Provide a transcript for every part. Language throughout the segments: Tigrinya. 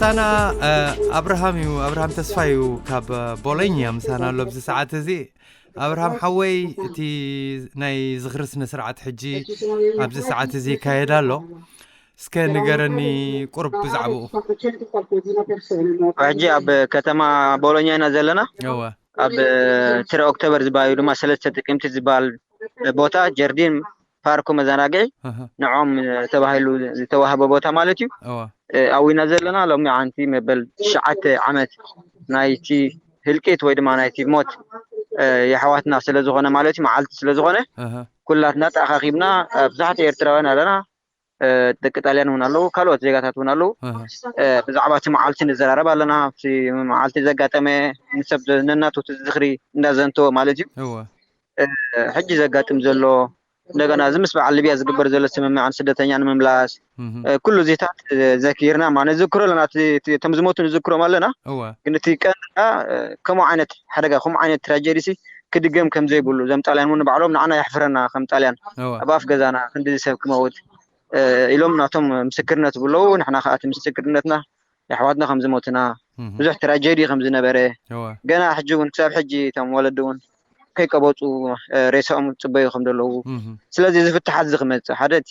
ምሳና ኣብርሃም እዩ፣ ኣብርሃም ተስፋ እዩ ካብ ቦሎኛ ምሳና ኣሎ ኣብዚ ሰዓት እዚ። ኣብርሃም ሓወይ፣ እቲ ናይ ዝኽሪ ስነ ስርዓት ሕጂ ኣብዚ ሰዓት እዚ ይካየድ ኣሎ። እስከ ንገረኒ ቁርብ ብዛዕባኡ። ሕጂ ኣብ ከተማ ቦሎኛ ኢና ዘለና። እወ። ኣብ ትረ ኦክቶበር ዝበሃል ድማ ሰለስተ ጥቅምቲ ዝበሃል ቦታ ጀርዲን ፓርኩ መዘናግዒ ንዖም ተባሂሉ ዝተዋህበ ቦታ ማለት እዩ። ኣብና ዘለና ሎሚ ዓንቲ መበል ትሽዓተ ዓመት ናይቲ ህልቂት ወይ ድማ ናይቲ ሞት የሕዋትና ስለዝኾነ ማለት እዩ፣ መዓልቲ ስለዝኾነ ኩላትና ተኣኻኺብና ብዙሓት ኤርትራውያን ኣለና። ደቂ ጣልያን እውን ኣለዉ፣ ካልኦት ዜጋታት እውን ኣለዉ። ብዛዕባ እቲ መዓልቲ ንዘራረብ ኣለና። ኣብቲ መዓልቲ ዘጋጠመ ንሰብ ነናቱ ዝኽሪ እንዳዘንቶ ማለት እዩ። ሕጂ ዘጋጥም ዘሎ እንደገና እዚ ምስ በዓል ሊብያ ዝግበር ዘሎ ስምምዕ ንስደተኛ ንምምላስ ኩሉ ዜታት ዘኪርና ማ ነዝክሮ ኣለና። እቶም ዝሞቱ ንዝክሮም ኣለና። ግን እቲ ቀንዳ ከምኡ ዓይነት ሓደጋ ከምኡ ዓይነት ትራጀዲ ሲ ክድገም ከም ዘይብሉ እዞም ጣልያን እውን ባዕሎም ንዓና የሕፍረና ከም ጣልያን ኣብ ኣፍ ገዛና ክንዲ ሰብ ክመውት ኢሎም ናቶም ምስክርነት ብለዉ። ንሕና ከዓ እቲ ምስክርነትና የሕዋትና ከም ዝሞትና ብዙሕ ትራጀዲ ከም ዝነበረ ገና ሕጂ እውን ክሳብ ሕጂ እቶም ወለዲ እውን ከይቀበፁ ሬሳኦም ፅበዩ ከም ዘለዉ። ስለዚ እዚ ፍትሓት እዚ ክመፅእ ሓደ እቲ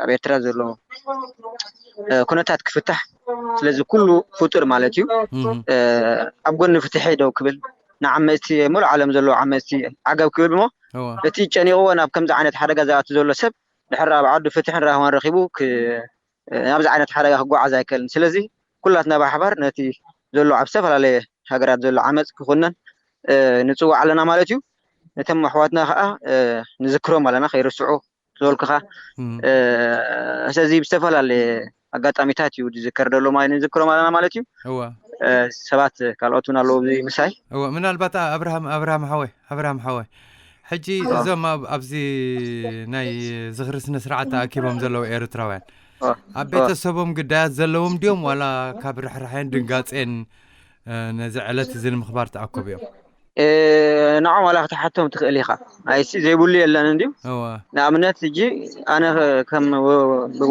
ኣብ ኤርትራ ዘሎ ኩነታት ክፍታሕ። ስለዚ ኩሉ ፍጡር ማለት እዩ ኣብ ጎኒ ፍትሒ ደው ክብል ንዓመፅቲ ሙሉእ ዓለም ዘለዉ ዓመፅቲ ዓገብ ክብል እሞ እቲ ጨኒቕዎ ናብ ከምዚ ዓይነት ሓደጋ ዝኣቱ ዘሎ ሰብ ድሕር ኣብ ዓዱ ፍትሕን ራህዋን ረኺቡ ናብዚ ዓይነት ሓደጋ ክጓዓዝ ኣይክእልን። ስለዚ ኩላትና ብሓባር ነቲ ዘሎ ኣብ ዝተፈላለየ ሃገራት ዘሎ ዓመፅ ክኹነን ንፅዋዕ ኣለና ማለት እዩ። ነቶም ኣሕዋትና ከዓ ንዝክሮም ኣለና ከይርስዑ ዝበልኩኻ። ስለዚ ብዝተፈላለየ ኣጋጣሚታት እዩ ዝዝከር ዘሎ ማለት ንዝክሮም ኣለና ማለት እዩ። ሰባት ካልኦት እውን ኣለዉ ኣብዚ ምሳይ። ምናልባት ኣብርሃም ኣብርሃም ሓወይ ኣብርሃም ሓወይ ሕጂ እዞም ኣብዚ ናይ ዝኽሪ ስነ ስርዓት ተኣኪቦም ዘለዉ ኤርትራውያን ኣብ ቤተሰቦም ግዳያት ዘለዎም ድዮም ዋላ ካብ ርሕራሐን ድንጋጼን ነዚ ዕለት እዚ ንምኽባር ተኣከቡ እዮም? ንዖም ዋላ ክትሓቶም ትኽእል ኢኻ። ኣይሲ ዘይብሉ የለን እንድዩ። ንኣብነት ሕጂ ኣነ ከም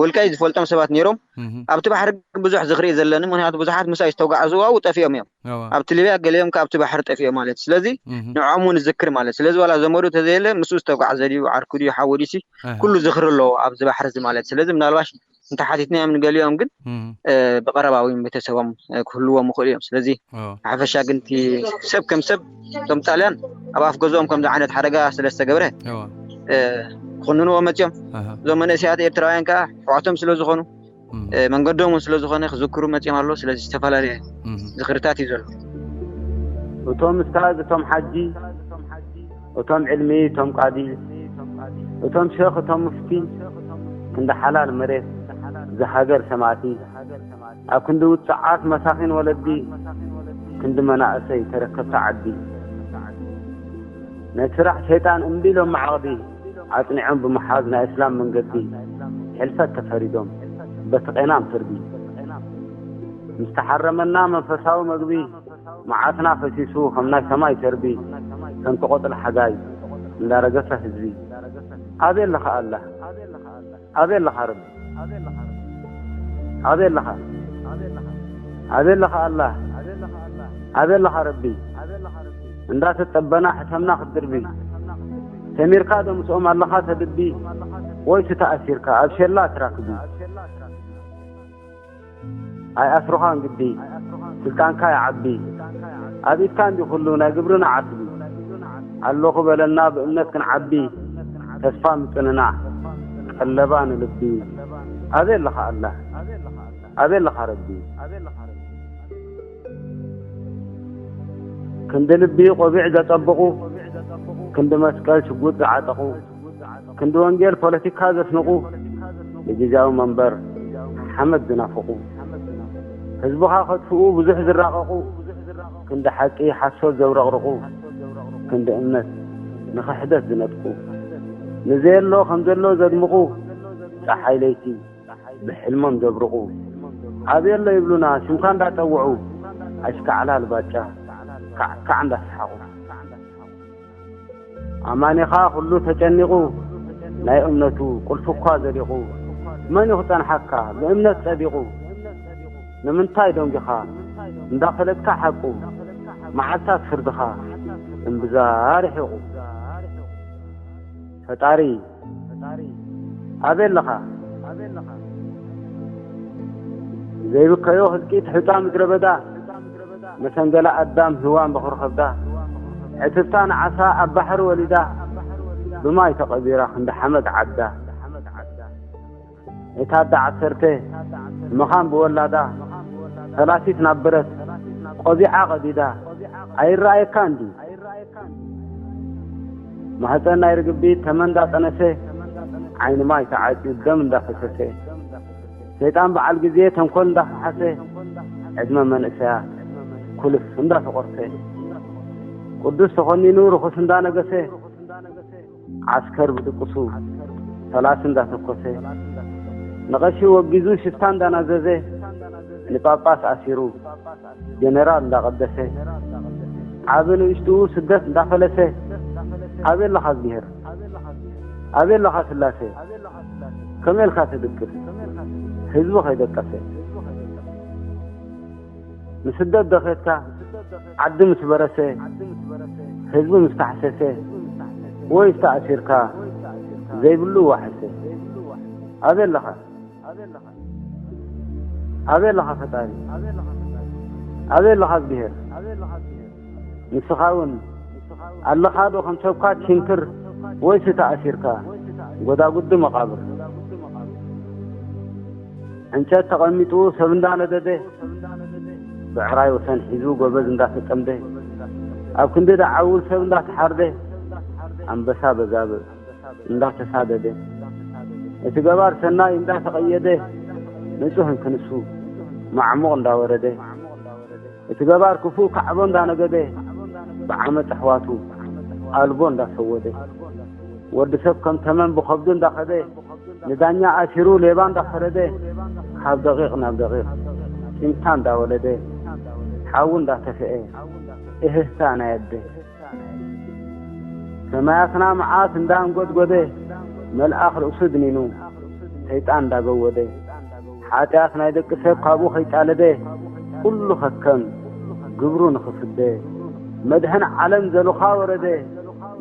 ውልቀይ ዝፈልጦም ሰባት ነይሮም። ኣብቲ ባሕሪ ግን ብዙሕ ዝኽርኢ ዘለኒ ምክንያቱ ብዙሓት ምሳይ ዝተጓዓዙ ኣብኡ ጠፊኦም እዮም። ኣብቲ ሊብያ ገሊኦም ከ ኣብቲ ባሕሪ ጠፊኦም ማለት ስለዚ ንዖም እውን ዝክር ማለት ስለዚ ዋላ ዘመዱ ተዘየለ ምስኡ ዝተጓዓዘ ድዩ ዓርኩ ድዩ ሓወ ድዩ ኩሉ ዝኽሪ ኣለዎ ኣብዚ ባሕሪ እዚ ማለት ስለዚ ምናልባሽ እንተሓቲትናዮም ንገሊኦም ግን ብቐረባ ወይ ቤተሰቦም ክህልዎም ይኽእሉ እዮም። ስለዚ ሓፈሻ ግን እቲ ሰብ ከም ሰብ እቶም ጣልያን ኣብ ኣፍ ገዝኦም ከምዚ ዓይነት ሓደጋ ስለ ዝተገብረ ክኽንንዎ መፅዮም። እዞም መንእሰያት ኤርትራውያን ከዓ ኣሕዋቶም ስለ ዝኾኑ መንገዶም እውን ስለ ዝኾነ ክዝክሩ መፅዮም ኣለዉ። ስለዚ ዝተፈላለየ ዝኽርታት እዩ ዘሎ። እቶም ስታዝ እቶም ሓጂ እቶም ዕልሚ እቶም ቃዲ እቶም ሸኽ እቶም ሙፍቲ ክንዲ ሓላል መሬት ዝሃገር ሰማእቲ ኣብ ክንዲ ውፅዓት መሳኺን ወለዲ ክንዲ መናእሰይ ተረከብቲ ዓዲ ነቲ ስራሕ ሸይጣን እምቢ ኢሎም ማዕቕዲ ኣጽኒዖም ብምሓዝ ናይ እስላም መንገዲ ሕልፈት ተፈሪዶም በቲ ቄናም ፍርዲ ምስ ተሓረመና መንፈሳዊ መግቢ መዓትና ፈሲሱ ከም ናይ ሰማይ ሰርቢ ከምቲ ቆጽሊ ሓጋይ እንዳረገፈ ህዝቢ ኣበይ ኣለኻ ኣላህ ኣበይ ኣለኻ ረቢ ኣበይ ኣለኻ ኣበይ ኣለኻ ኣላህ ኣበይ ኣለኻ ረቢ እንዳተጸበና ሕሰምና ክትድርቢ ሰሚርካ ዶ ምስኦም ኣለኻ ተድቢ ወይስ ተኣሲርካ ኣብ ሸላ ትራክቢ ኣይኣስሩኻን ግዲ ስልጣንካ ይዓቢ ኣብ ኢድካ እንዲ ኩሉ ናይ ግብርና ዓቢ ኣለኹ በለና ብእምነት ክንዓቢ ተስፋ ምጽንናዕ ቀለባ ንልቢ ኣበይ ኣለኻ ኣላህ ኣበይ ኣለኻ ረቢ ክንዲ ልቢ ቆቢዕ ዘጸብቑ ክንዲ መስቀል ሽጉጥ ዝዓጠቑ ክንዲ ወንጌል ፖለቲካ ዘስንቑ ንግዝያዊ መንበር ሓመድ ዝናፍቑ ህዝብኻ ከጥፍኡ ብዙሕ ዝራቐቑ ክንዲ ሓቂ ሓሶት ዘብረቕርቑ ክንዲ እምነት ንኽሕደት ዝነጥቁ ንዘየሎ ከም ዘሎ ዘድምቑ ጸሓይ ለይቲ ብሕልሞም ዘብርቑ ኣበይ ኣሎ ይብሉና ሽምካ እንዳጸውዑ ኣሽካዕላል ባጫ ካዕካዕ እንዳሰሓቑ ኣማኒኻ ኩሉ ተጨኒቑ ናይ እምነቱ ቁልፊ እኳ ዘሊቑ መን እዩ ክጸንሓካ ብእምነት ጸዲቑ ንምንታይ ደንጊኻ እንዳፈለጥካ ሓቁ፣ መዓልታት ፍርድኻ እምብዛ ርሒቑ። ፈጣሪ ኣበይ ኣለኻ? ዘይብከዮ ህልቂት ሑጻ ምድረ በዳ፣ መሰንገላ ኣዳም ህዋን በኹሪ ከብዳ፣ ዕትብታ ንዓሳ ኣብ ባሕሪ ወሊዳ፣ ብማይ ተቐቢራ ክንዲ ሓመድ ዓዳ። እታ ኣደ ዓሰርተ መኻን ብወላዳ፣ ፈላሲት ናብ ብረት ቆቢዓ ቀዲዳ፣ ኣይረኣየካ እንዲ ማህፀን ናይ ርግቢት ተመን እንዳጠነሰ፣ ዓይኒ ማይ ተዓፅዩ ደም እንዳፈሰሰ፣ ሰይጣን በዓል ግዜ ተንኮል እንዳፈሓሰ፣ ዕድመ መንእሰያት ኩልፍ እንዳተቆርሰ፣ ቅዱስ ተኾኒኑ ርኹስ እንዳነገሰ፣ ዓስከር ብድቁሱ ፈላሲ እንዳተኮሰ፣ ንቐሺ ወጊዙ ሽፍታ እንዳናዘዘ፣ ንጳጳስ ኣሲሩ ጀነራል እንዳቐደሰ፣ ዓቢ ንእሽትኡ ስደት እንዳፈለሰ፣ ኣበይ ኣለኻ እዝግሄር? ኣበይ ኣለኻ ስላሴ? ከመይ ኢልካ ትድቅስ ህዝቢ ከይደቀሰ? ንስደት ደኸትካ ዓዲ ምስ በረሰ፣ ህዝቢ ምስ ተሓሰሰ፣ ወይስ ተኣሲርካ ዘይብሉ ዋሕሰ? ኣበይ ኣለኻ? ኣበይ ኣለኻ ፈጣሪ? ኣበይ ኣለኻ እዝግሄር? ንስኻ እውን ኣለኻ ዶ ከም ሰብካ ትሽንክር፣ ወይስ ተኣሲርካ ጎዳጉዲ መቓብር? ዕንጨት ተቐሚጡ ሰብ እንዳነደደ፣ ብዕራይ ወሰን ሒዙ ጎበዝ እንዳተጸምደ፣ ኣብ ክንዲ ደዓውል ሰብ እንዳተሓርደ፣ ኣንበሳ በዛብእ እንዳተሳደደ፣ እቲ ገባር ሰናይ እንዳተቐየደ፣ ንጹህ እንክንሱ ማዕሙቕ እንዳወረደ፣ እቲ ገባር ክፉእ ካዕቦ እንዳነገደ፣ ብዓመጽ ኣሕዋቱ ኣልቦ እንዳሰወደ፣ ወዲ ሰብ ከም ተመን ብኸብዱ እንዳኸደ፣ ንዳኛ ኣሲሩ ሌባ እንዳፈረደ፣ ካብ ደቂቕ ናብ ደቂቕ ጭምታ እንዳወለደ፣ ሓዊ እንዳተፍአ እህህታ ናይ ኣደ። ሰማያትና መዓት እንዳንጎድጎደ፣ መልኣኽ ርእሱ ድኒኑ ሰይጣን እንዳገወደ፣ ሓጢኣት ናይ ደቂ ሰብ ካብኡ ከይጻለደ፣ ኩሉ ከከም ግብሩ ንኽፍደ፣ መድሕን ዓለም ዘሉኻ ወረደ።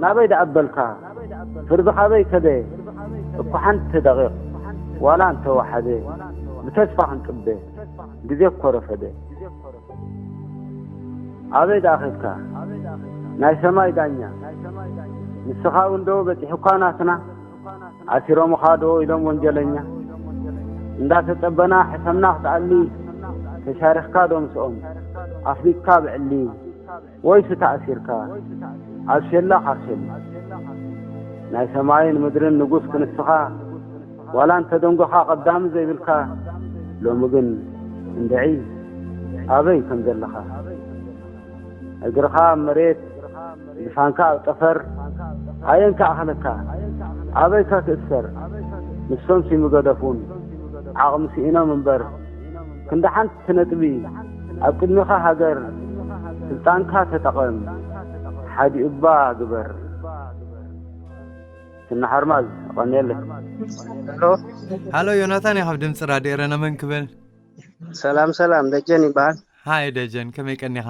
ናበይ ደኣ ኣበልካ? ፍርዲ ካበይ ከደ? እኳ ሓንቲ ደቂቕ ዋላ እንተወሓደ፣ ብተስፋ ክንጽበ ግዜ እኮ ረፈደ። ኣበይ ደኣ ኸድካ ናይ ሰማይ ዳኛ? ንስኻ እውን ዶ በጺሑካ ናትና? ኣሲሮምኻ ዶ ኢሎም ወንጀለኛ? እንዳተጸበና ሕሰምና ክትኣሊ፣ ተሻሪኽካ ዶ ምስኦም ኣፍሊጥካ ብዕሊ? ወይስ ተኣሲርካ ኣብ ሸላ ካብ ሸሊ? ናይ ሰማይን ምድርን ንጉስ ክንስኻ፣ ዋላ እንተ ደንጎኻ ቀዳሚ ዘይብልካ፣ ሎሚ ግን እንድዒ ኣበይ ከም ዘለኻ። እግርኻ ኣብ መሬት፣ ልሳንካ ኣብ ጠፈር፣ ኣየን ክኣኽለካ? ኣበይካ ትእሰር? ንሶምሲ ምገደፉን ዓቕሚ ስኢኖም እምበር፣ ክንዲ ሓንቲ ነጥቢ ኣብ ቅድሚኻ ሃገር፣ ስልጣንካ ተጠቐም፣ ሓዲኡ እባ ግበር። ስነ ሓርማዝ፣ የቐንየለይ። ሄሎ፣ ሃሎ፣ ዮናታን እየ ካብ ድምፂ ራድዮ ኤረና። መን ክብል? ሰላም ሰላም፣ ደጀን ይበሃል። ሃይ ደጀን፣ ከመይ ቀኒኻ?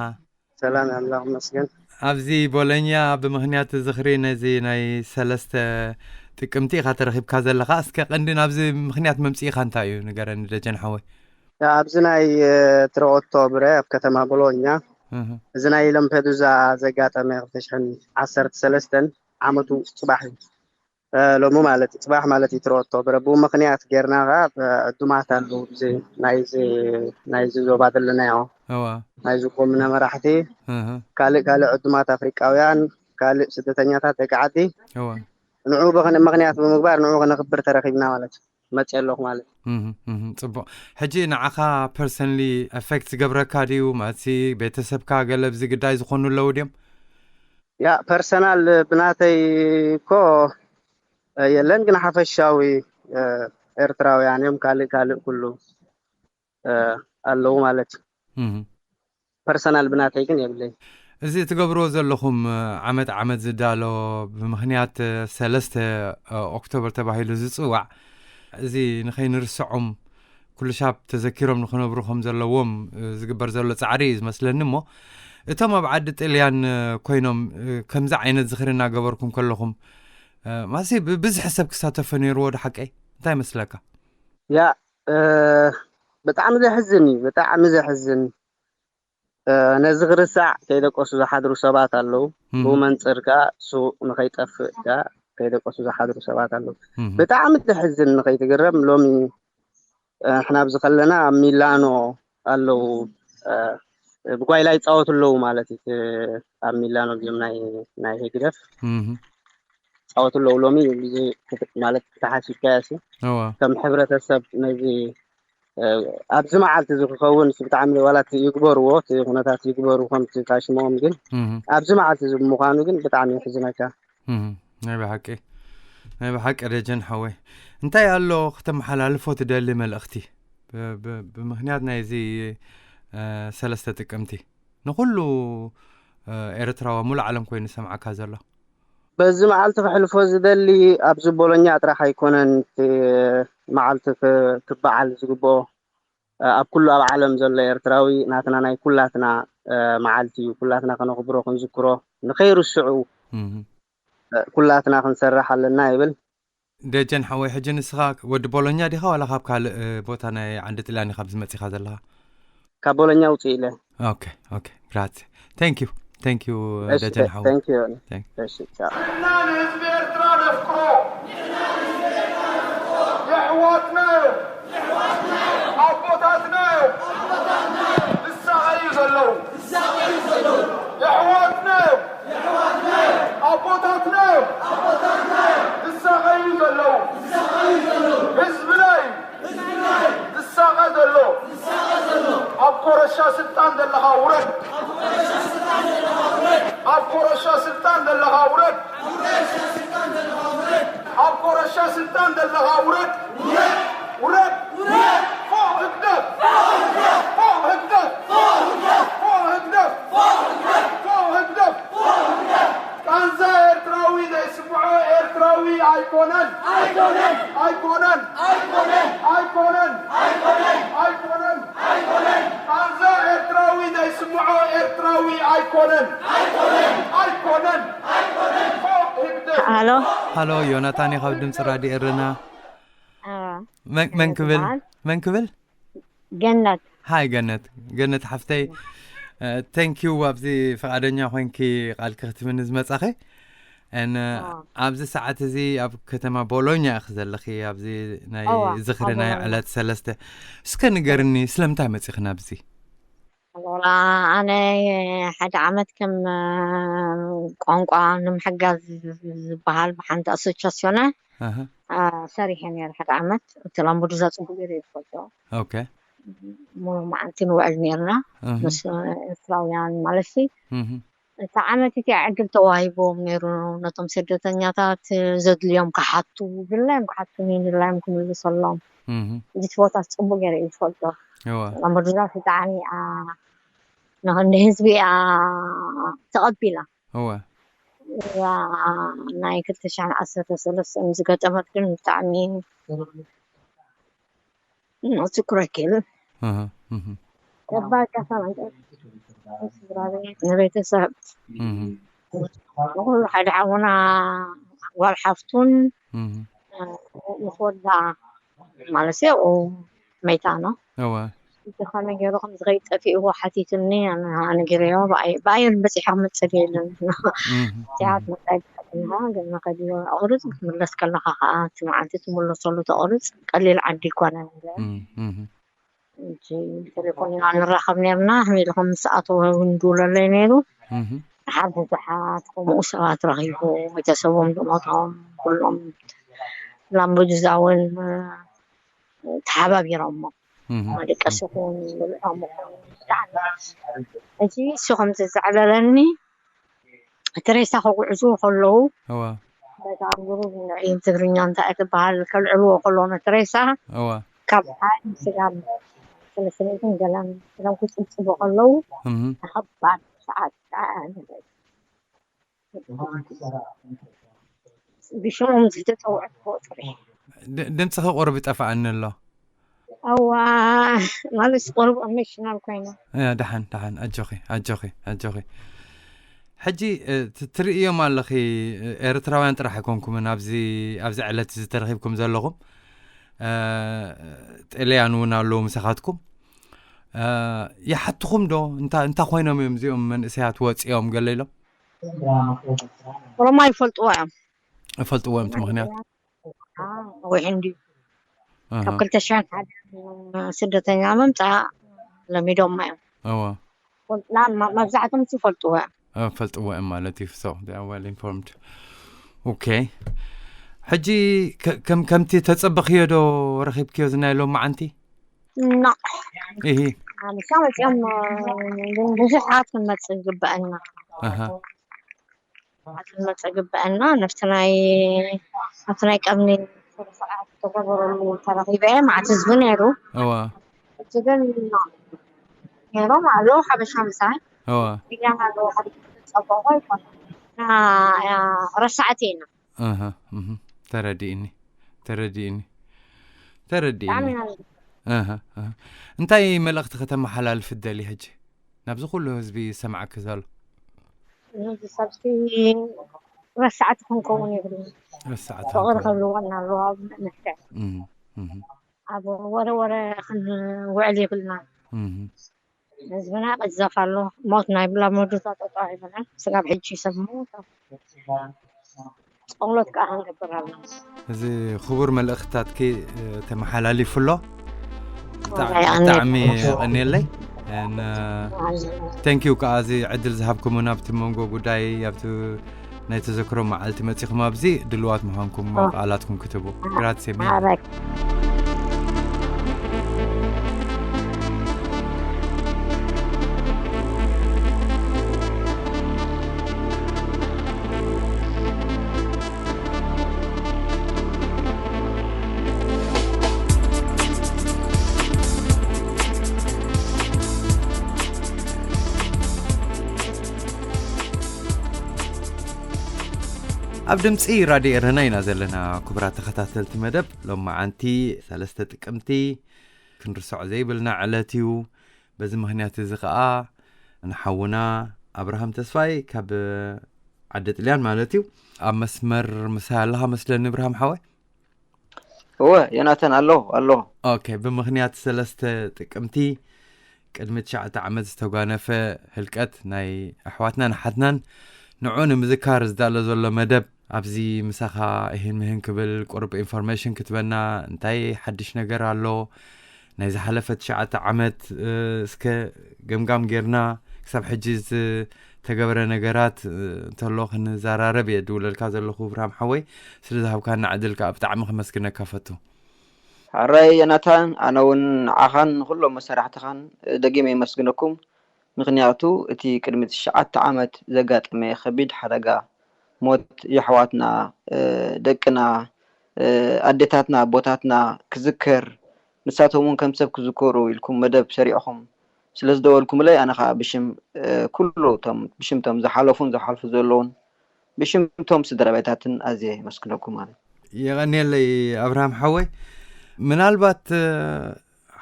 ሰላም፣ ኣምላኽ ይመስገን። ኣብዚ ቦሎኛ ብምኽንያት ዝኽሪ ነዚ ናይ ሰለስተ ጥቅምቲ ኢኻ ተረኺብካ ዘለኻ። እስከ ቀንዲ ናብዚ ምኽንያት መምፅኢኻ እንታይ እዩ ንገረኒ ደጀን ሓወይ። ያ፣ ኣብዚ ናይ እ፣ ትሮኦቶ ብረ ኣብ ከተማ ቦሎኛ እህ፣ እዚ ናይ ለምፔዱዛ ዘጋጠመ ክልተ ሽሕን ዓሰርተ ሰለስተን ዓመቱ ጽባሕ እዩ። እ፣ ሎሚ ማለት ጽባሕ ማለት እዩ ትሮኦቶ ብረ። ብኡ ምኽንያት ጌርና ኸኣ እ፣ ዕዱማት ኣለዉ። እዚ ናይዚ ናይዚ ዞባ ዘለናዮ እዋ ናይዚ ኮሙነ መራሕቲ እህ፣ ካልእ ካልእ ዕዱማት ኣፍሪቃውያን ካልእ ስደተኛታት ደቂ ዓዲ እዋ ንዑ ብኽን- ምኽንያት ብምግባር ንዑ ክነኽብር ተረኺብና ማለት እዩ። መፅእ ኣለኹ ማለት እዩ። እህ፣ እህ፣ ጽቡቕ። ሕጂ ንዓኻ ፐርሰንሊ ኣፌክት ዝገብረካ ድዩ? ማለት ቤተሰብካ ገለ ኣብዚ ግዳይ ዝኾኑ ኣለዉ ድዮም? ያ ፐርሰናል ብናተይ እኮ የለን፣ ግን ሓፈሻዊ እ፣ ኤርትራውያን እዮም። ካልእ ካልእ ኩሉ እ፣ ኣለዉ ማለት እዩ። እህ። ፐርሰናል ብናተይ ግን የብለይ። እዚ ትገብርዎ ዘለኹም ዓመት ዓመት ዝዳሎ ብምኽንያት ሰለስተ ኦክቶበር ተባሂሉ ዝፅዋዕ፣ እዚ ንኸይንርስዖም ኩሉ ሻብ ተዘኪሮም ንኽነብሩ ከም ዘለዎም ዝግበር ዘሎ ፃዕሪ እዩ ዝመስለኒ። እሞ እቶም ኣብ ዓዲ ጥልያን ኮይኖም ከምዚ ዓይነት ዝኽሪ እናገበርኩም ከለኹም ማሲ ብብዝሒ ሰብ ክሳተፈ ነይርዎ ዶ ሓቀይ? እንታይ ይመስለካ? ያ ብጣዕሚ ዘሕዝን እዩ፣ ብጣዕሚ ዘሕዝን። ነዚ ክርሳዕ ከይደቀሱ ዝሓድሩ ሰባት ኣለዉ። ብኡ መንፅር ከዓ እሱ ንኸይጠፍእ ከዓ ከይደቀሱ ዝሓድሩ ሰባት ኣለዉ። ብጣዕሚ ዘሕዝን፣ ንኸይትግረም። ሎሚ ንሕና ኣብዚ ከለና ኣብ ሚላኖ ኣለዉ፣ ብጓይላ ይፃወቱ ኣለዉ ማለት እዩ። ኣብ ሚላኖ እዚኦም ናይ ህግደፍ ይፃወቱ ኣለዉ። ሎሚ ማለት ተሓሲብካዮ፣ ከም ሕብረተሰብ ነዚ ኣብዚ መዓልቲ እዚ ክኸውን ብጣዕሚ ዋላ ይግበርዎ፣ እቲ ኩነታት ይግበሩ፣ ከምቲ ታሽሞም። ግን ኣብዚ መዓልቲ እዚ ብምዃኑ ግን ብጣዕሚ የሕዝነካ። ናይ ብሓቂ፣ ናይ ብሓቂ ደጀን ሓወይ፣ እንታይ ኣሎ ክተመሓላልፎ ትደሊ መልእኽቲ ብምኽንያት ናይዚ ሰለስተ ጥቅምቲ ንኩሉ ኤርትራዊ ሙሉ ዓለም ኮይኑ ዝሰምዓካ ዘሎ? በዚ መዓልቲ ክሕልፎ ዝደሊ ኣብዚ ቦሎኛ ጥራሕ ኣይኮነን እቲ መዓልቲ ክበዓል ዝግብኦ። ኣብ ኩሉ ኣብ ዓለም ዘሎ ኤርትራዊ ናትና ናይ ኩላትና መዓልቲ እዩ። ኩላትና ከነኽብሮ ክንዝክሮ ንኸይርስዑ ኩላትና ክንሰርሕ ኣለና ይብል። ደጀን ሓወይ፣ ሕጂ ንስኻ ወዲ ቦሎኛ ዲኻ ዋላ ካብ ካልእ ቦታ ናይ ዓንዲ ጥልያን ኢኻ ኣብዚ መጺኻ ዘለኻ? ካብ ቦሎኛ ውፅእ ኢለ። ኦኬ ኦኬ፣ ግራዚ። Thank you, thank you ደጀን ሓወይ። Thank you. Thank you. እሺ፣ ቻው። ንሕና ንህዝቢ ኤርትራ ነፍቅሮ፣ የሕዋትና እዮም፣ ኣቦታትና እዮም ዝሳቐዩ ዘለዉ። የሕዋትና እዮም፣ ኣቦታትና እዮም ዝሳቐዩ ዘለዉ። ህዝብና እዩ ዝሳቐ ዘሎ። ኣብ ኮረሻ ስልጣን ዘለኻ ውረድ። ኣብ ኮረሻ ስልጣን ዘለኻ ውረድ። ኣብ ኮረሻ ስልጣን ዘለኻ ውረድ። ውረድ። ፎእ ህግደፍ። ፎእ ህግደፍ። ፎእ ህግደፍ። ቃንዛ ኤርትራዊ ዘይስምዖ ኤርትራዊ ኣይኮነን። ኣይኮነን። ኣይኮነን። ኣይኮነን። ቃንዛ ኤርትራዊ ዘይስምዖ ኤርትራዊ ኣይኮነን። ኣይኮነን። ፎእ ህግደፍ። ሃሎ ሃሎ፣ ዮናታን እየ ካብ ድምፂ ራድዮ ኤረና። ኣዎ፣ መን መን ክብል? ዝበሃል? መን ክብል? ገነት። ሃይ ገነት፣ ገነት ሓፍተይ፣ thank you ኣብዚ ፍቓደኛ ኮይንኪ ቃልኪ ክትህብኒ ዝመጻኺ። And ኣዎ። ኣብዚ ሰዓት እዚ ኣብ ከተማ ቦሎኛ ኢኺ ዘለኺ፣ ኣብዚ ናይ እዋ፣ ዝኽሪ ኣብ ናይ ቦሎኛ። ዕለት ሰለስተ። እስከ ንገርኒ ስለምንታይ መጺኺ ናብዚ? ወላ ኣነ ሓደ ዓመት ከም ቋንቋ ንምሕጋዝ ዝበሃል ብሓንቲ ኣሶቻስዮነ ኣሃ፣ ሰሪሐ ነይረ። ሓደ ዓመት እቲ ላምቡዱዛ ጽቡቅ ገይረ እየ ዝፈልጦ። ኦኬ። ሙሉ መዓልቲ ንውዕል ነይርና እህ፣ ምስ ኤርትራውያን ማለት ሲ። እህ፣ እቲ ዓመት እቲ ዕድል ተዋሂቦም ነይሩ ነቶም ስደተኛታት ዘድልዮም ክሓቱ፣ ድላዮም ክሓቱ፣ ድላዮም ክምልሰሎም። እህ፣ እዚ ቦታስ ጽቡቅ ገይረ እየ ዝፈልጦ። እወ፣ ላምቡዱዛ ብጣዕሚ እያ ንህዝቢ እያ ተቐቢላ። እወ። እዛ ናይ ክልተ ሽሕን ዓሰርተ ሰለስተን ዝገጠመት ግን ብጣዕሚ ዝክረኪል እህ፣ እህ፣ ከባድ ቃሳ ናይ ስድራ ቤት ንቤተሰብ እህ፣ ንኩሉ ሓደ ሓውና ጓል ሓፍቱን እህ፣ ምስ ወዳ ማለት ኣብኡ መይታ ነው። እወ። ዝኾነ ገይሩ ከም ዝኸይድ ጠፊእዎ ሓቲትኒ፣ ኣነ ከዓ ነጊረዮ፣ ብኣይ-፣ ብኣየር በፂሐ ክመፅእ የለን። እህ፣ እዚኣ ትመፃ ይበሃልና፣ ግን መኸዲ ኣቑርፅ፣ ክትምለስ ከለኻ ከዓ እቲ መዓልቲ ትምለሰሉ ተቑርፅ፣ ቀሊል ዓዲ ኣይኮነን። እህ፣ እህ፣ ሕጂ ብቴሌፎን ኢና ንራኸብ ነርና፣ ከመይ ኢልኩም ምስ ኣተወ እውን ድውለለይ ነይሩ። እህ፣ ደሓር ብዙሓት ከምኡ ሰባት ረኺቡ፣ ቤተሰቦም ዝሞቶም ኩሎም ላምቡዱዛ እውን ተሓባቢሮሞ። እህ፣ መደቀሲ ይኹን ብልዖም ይኹን ብጣዕሚ። ሕጂ እሱ ከምዚ ዘዕለለኒ እቲ ሬሳ ከጉዕዙ ከለዉ እወ። በታ ኣብ ግሩብ ንዕይ ትግርኛ እንታይ ትበሃል ከልዕልዎ ከለዉ ነቲ ሬሳ እወ። ካብ ሓይሊ ስጋብ ሰለስተ ሚእትን ገለን ኢሎም ክጽብጽቡ ከለዉ እህ፣ ተኸባድ ሰዓት ከዓ ብሽሞም ዝተጸውዐት ቁጽሪ ድ-፣ ድምፅኺ ቁሩብ ይጠፍኣኒ ኣሎ። እዋ፣ ማለት ቁሩብ ኢሞሽናል ኮይነ። ያ፣ ደሓን ደሓን፣ ኣጆኺ ኣጆኺ ኣጆኺ። ሕጂ እ፣ ት- ትርእዮም ኣለኺ፣ እ፣ ኤርትራውያን ጥራሕ ኣይኮንኩምን ኣብዚ ኣብዚ ዕለት እዚ ተረኺብኩም ዘለኹም። እ፣ ጥልያን እውን ኣለዉ ምሳኻትኩም። እ፣ ይሓትኹም ዶ? እንታ እንታይ ኮይኖም እዮም እዚኦም መንእሰያት ወፂኦም ገለ ኢሎም? ኦሮማ ይፈልጥዎ እዮም። እፈልጥዎ እዮም እቲ ምኽንያት። ወይ እንዲ ካብ ኣሃ። ክልተ ሽሕን ሓደ ስደተኛ ምምፃእ ለሚዶማ እዮም። እዋ ና መብዛሕቶም ይፈልጥዎ እዮም። እ፣ ፈልጥዎ እዮም ማለት እዩ። So they are well informed. ኦኬ። ሕጂ ከ- ከም ከምቲ ተጸበኽዮ ዶ ረኺብክዮ ዝናይ ሎም መዓንቲ? ና ኢሂ ምሳ መፅኦም ብዙሓት ክንመፅእ ይግበአና ኣሃ ብዙሓት ክንመፅእ ይግበአና። ነፍቲ ናይ ኣብቲ ናይ ቀብኒ ስርዓት ዝተገበረሉ ተረኺበ። መዓት ህዝቢ ነይሩ። እዋ እቲ ግን ነይሮም ኣለዉ ሓበሻ ምሳይ እዋ ኢላና ኣለዉ። ሓ ዝፀበቑ ኣይኮነ ረሳዕቲ ኢና ኣሃ እህ። ተረዲእኒ ተረዲእኒ ብጣዕሚ ተረዲእኒ። ኣሃ ኣሃ። እንታይ መልእኽቲ ከተመሓላልፍ ትደሊ ሕጂ ናብዚ ኩሉ ህዝቢ ዝሰማዓኪ ዘሎ? እዚ ሰብሲ ረሳዕቲ ክንከውን ይብሉ ረሳዕቲ ፍቕሪ ክንከውን። ክህልወና ኣለዎ። ኣብ ንሕተ እህ፣ እህ። ኣብ ወረ ወረ ክንውዕል የብልና። እህ። ህዝብና ቅዘፍ ኣሎ። ሞት ናይ ብላ መዱታ ጠጠው ኣይበለን። ስጋብ ሕጂ ይሰምዑ ጸሎት ከዓ ክንገብር ኣለና። እዚ ክቡር መልእኽትታትኪ እ፣ ተመሓላሊፉ ኣሎ። ብጣዕሚ ዋይ፣ ኣነ ብጣዕሚ ቀኒየለይ። ቴንኪዩ ከዓ እዚ ዕድል ዝሃብኩምና ኣብቲ መንጎ ጉዳይ ኣብቲ ናይ ተዘክሮ መዓልቲ መፂኹም ኣብዚ ድልዋት ምዃንኩም ኦ። ቃላትኩም ክትቡ። ግራትሴ ሚል። ሓረክ ኣብ ድምፂ ራድዮ ኤረና ኢና ዘለና። ክቡራት ተኸታተልቲ መደብ፣ ሎም መዓንቲ ሰለስተ ጥቅምቲ ክንርስዖ ዘይብልና ዕለት እዩ። በዚ ምኽንያት እዚ ከዓ ንሓውና ኣብርሃም ተስፋይ ካብ ዓዲ ጥልያን ማለት እዩ ኣብ መስመር ምሳይ ኣለኻ መስለኒ። ኣብርሃም ሓወይ። እወ ዮናታን፣ ኣለኹ ኣለኹ። ኦኬ፣ ብምኽንያት ሰለስተ ጥቅምቲ ቅድሚ ትሽዓተ ዓመት ዝተጓነፈ ህልቀት ናይ ኣሕዋትናን ኣሓትናን ንዑ ንምዝካር ዝዳሎ ዘሎ መደብ ኣብዚ ምሳኻ እህን ምህን ክብል ቁርብ ኢንፎርሜሽን ክትበና እንታይ ሓድሽ ነገር ኣሎ? ናይ ዝሓለፈ ትሽዓተ ዓመት እ፣ እስከ ገምጋም ጌርና ክሳብ ሕጂ ዝተገበረ ነገራት እ፣ እንተሎ ክንዘራረብ እየ ድውለልካ ዘለኹ ብርሃም ሓወይ። ስለ ዝሃብካና ዕድል ከዓ ብጣዕሚ ከመስግነካ ፈቱ። ሓራይ ዮናታን፣ ኣነ እውን ንዓኻን ንኩሎም መሳርሕትኻን ደጊመ የመስግነኩም። ምኽንያቱ እቲ ቅድሚ ትሽዓተ ዓመት ዘጋጠመ ከቢድ ሓደጋ ሞት የሕዋትና፣ እ፣ ደቅና፣ እ፣ ኣዴታትና፣ ኣቦታትና ክዝከር፣ ንሳቶም እውን ከም ሰብ ክዝከሩ ኢልኩም መደብ ሰሪዕኹም ስለ ዝደወልኩምለይ ኣነ ከዓ ብሽም እ፣ ኩሉ እቶም ብሽምቶም ዝሓለፉን ዝሓልፉ ዘለውን ብሽምቶም ስድራ ቤታትን ኣዝየ የመስግነኩም ማለት። የቐንየለይ ኣብርሃም ሓወይ። ምናልባት እ፣